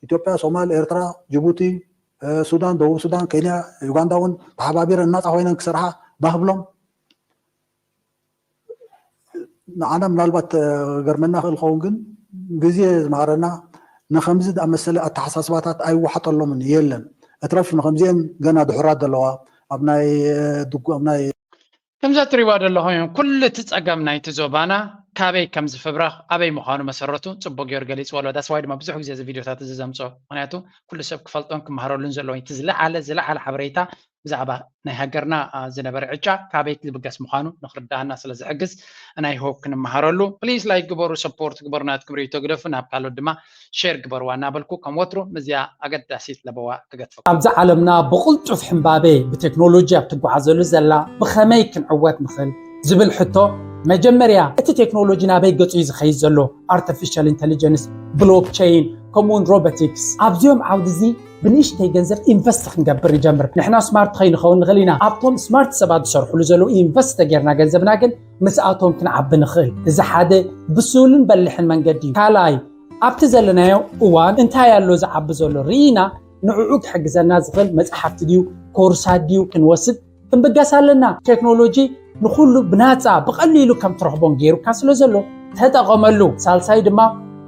ኢትዮጵያ ሶማል ኤርትራ ጅቡቲ ሱዳን ደቡብ ሱዳን ኬንያ ዩጋንዳ እውን ተሓባቢረን ናፃ ኮይነን ክሰርሓ ባህብሎም ንዓና ምናልባት ገርመና ክእል ኸውን ግን ግዜ ዝመሃረና ንከምዚ ዝኣመሰለ ኣተሓሳስባታት ኣይወሓጠሎምን የለን እትረፍ ንከምዚአን ገና ድሑራት ዘለዋ ኣብ ናይ ድጉ ኣብ ናይ ከምዛ እትሪእዋ ዘለኹም እዮም። ኩሉ እቲ ጸገም ናይቲ ዞባና ካበይ ከም ዝፍብረኽ ኣበይ ምዃኑ መሰረቱ ጽቡቅ ገይሩ ገሊጽዎ ኣሎ። ዳስዋይ ድማ ብዙሕ ግዜ እዚ ቪድዮታት እዚ ዘምጽኦ፣ ምክንያቱ ኩሉ ሰብ ክፈልጦን ክመሃረሉን ዘለዎ እዩ። እቲ ዝለዓለ ዝለዓለ ሓበሬታ ብዛዕባ ናይ ሃገርና ዝነበረ ዕጫ ካበይ ዝብገስ ምዃኑ ንክርዳኣና ስለ ዝሕግዝ፣ ናይ ሆፕ ክንመሃረሉ። ፕሊዝ ላይክ ግበሩ፣ ሰፖርት ግበሩ፣ ናትኩም ርእይቶ ግደፉ፣ ናብ ካልኦት ድማ ሼር ግበርዋ እናበልኩ፣ ከም ወትሩ ምስዚኣ ኣገዳሲት ለበዋ ክገድፈኩም። ኣብዚ ዓለምና ብቕልጡፍ ሕምባቤ ብቴክኖሎጂ ኣብ ትጓዓዘሉ ዘላ ብኸመይ ክንዕወት ንኽእል ዝብል ሕቶ፣ መጀመርያ እቲ ቴክኖሎጂ ናበይ ገጹ እዩ ዝኸይድ ዘሎ? ኣርቲፊሻል ኢንተሊጀንስ፣ ብሎክቸይን፣ ከምኡውን ሮቦቲክስ፣ ኣብዚኦም ዓውዲ እዚ ብንእሽተይ ገንዘብ ኢንቨስት ክንገብር ንጀምር። ንሕና ስማርት ከይንኸውን ንኽእል ኢና፣ ኣብቶም ስማርት ሰባት ዝሰርሕሉ ዘለዉ ኢንቨስት ተጌርና ገንዘብና ግን ምስኣቶም ክንዓቢ ንኽእል። እዚ ሓደ ብሱልን በሊሕን መንገዲ እዩ። ካልኣይ፣ ኣብቲ ዘለናዮ እዋን እንታይ ኣሎ ዝዓቢ ዘሎ ርኢና ንዕኡ ክሕግዘና ዝኽእል መጽሓፍቲ ድዩ ኮርሳት ድዩ ክንወስድ ክንብገስ ኣለና። ቴክኖሎጂ ንኹሉ ብናጻ ብቐሊሉ ከም ትረኽቦን ገይሩካ ስለ ዘሎ ተጠቐመሉ። ሳልሳይ ድማ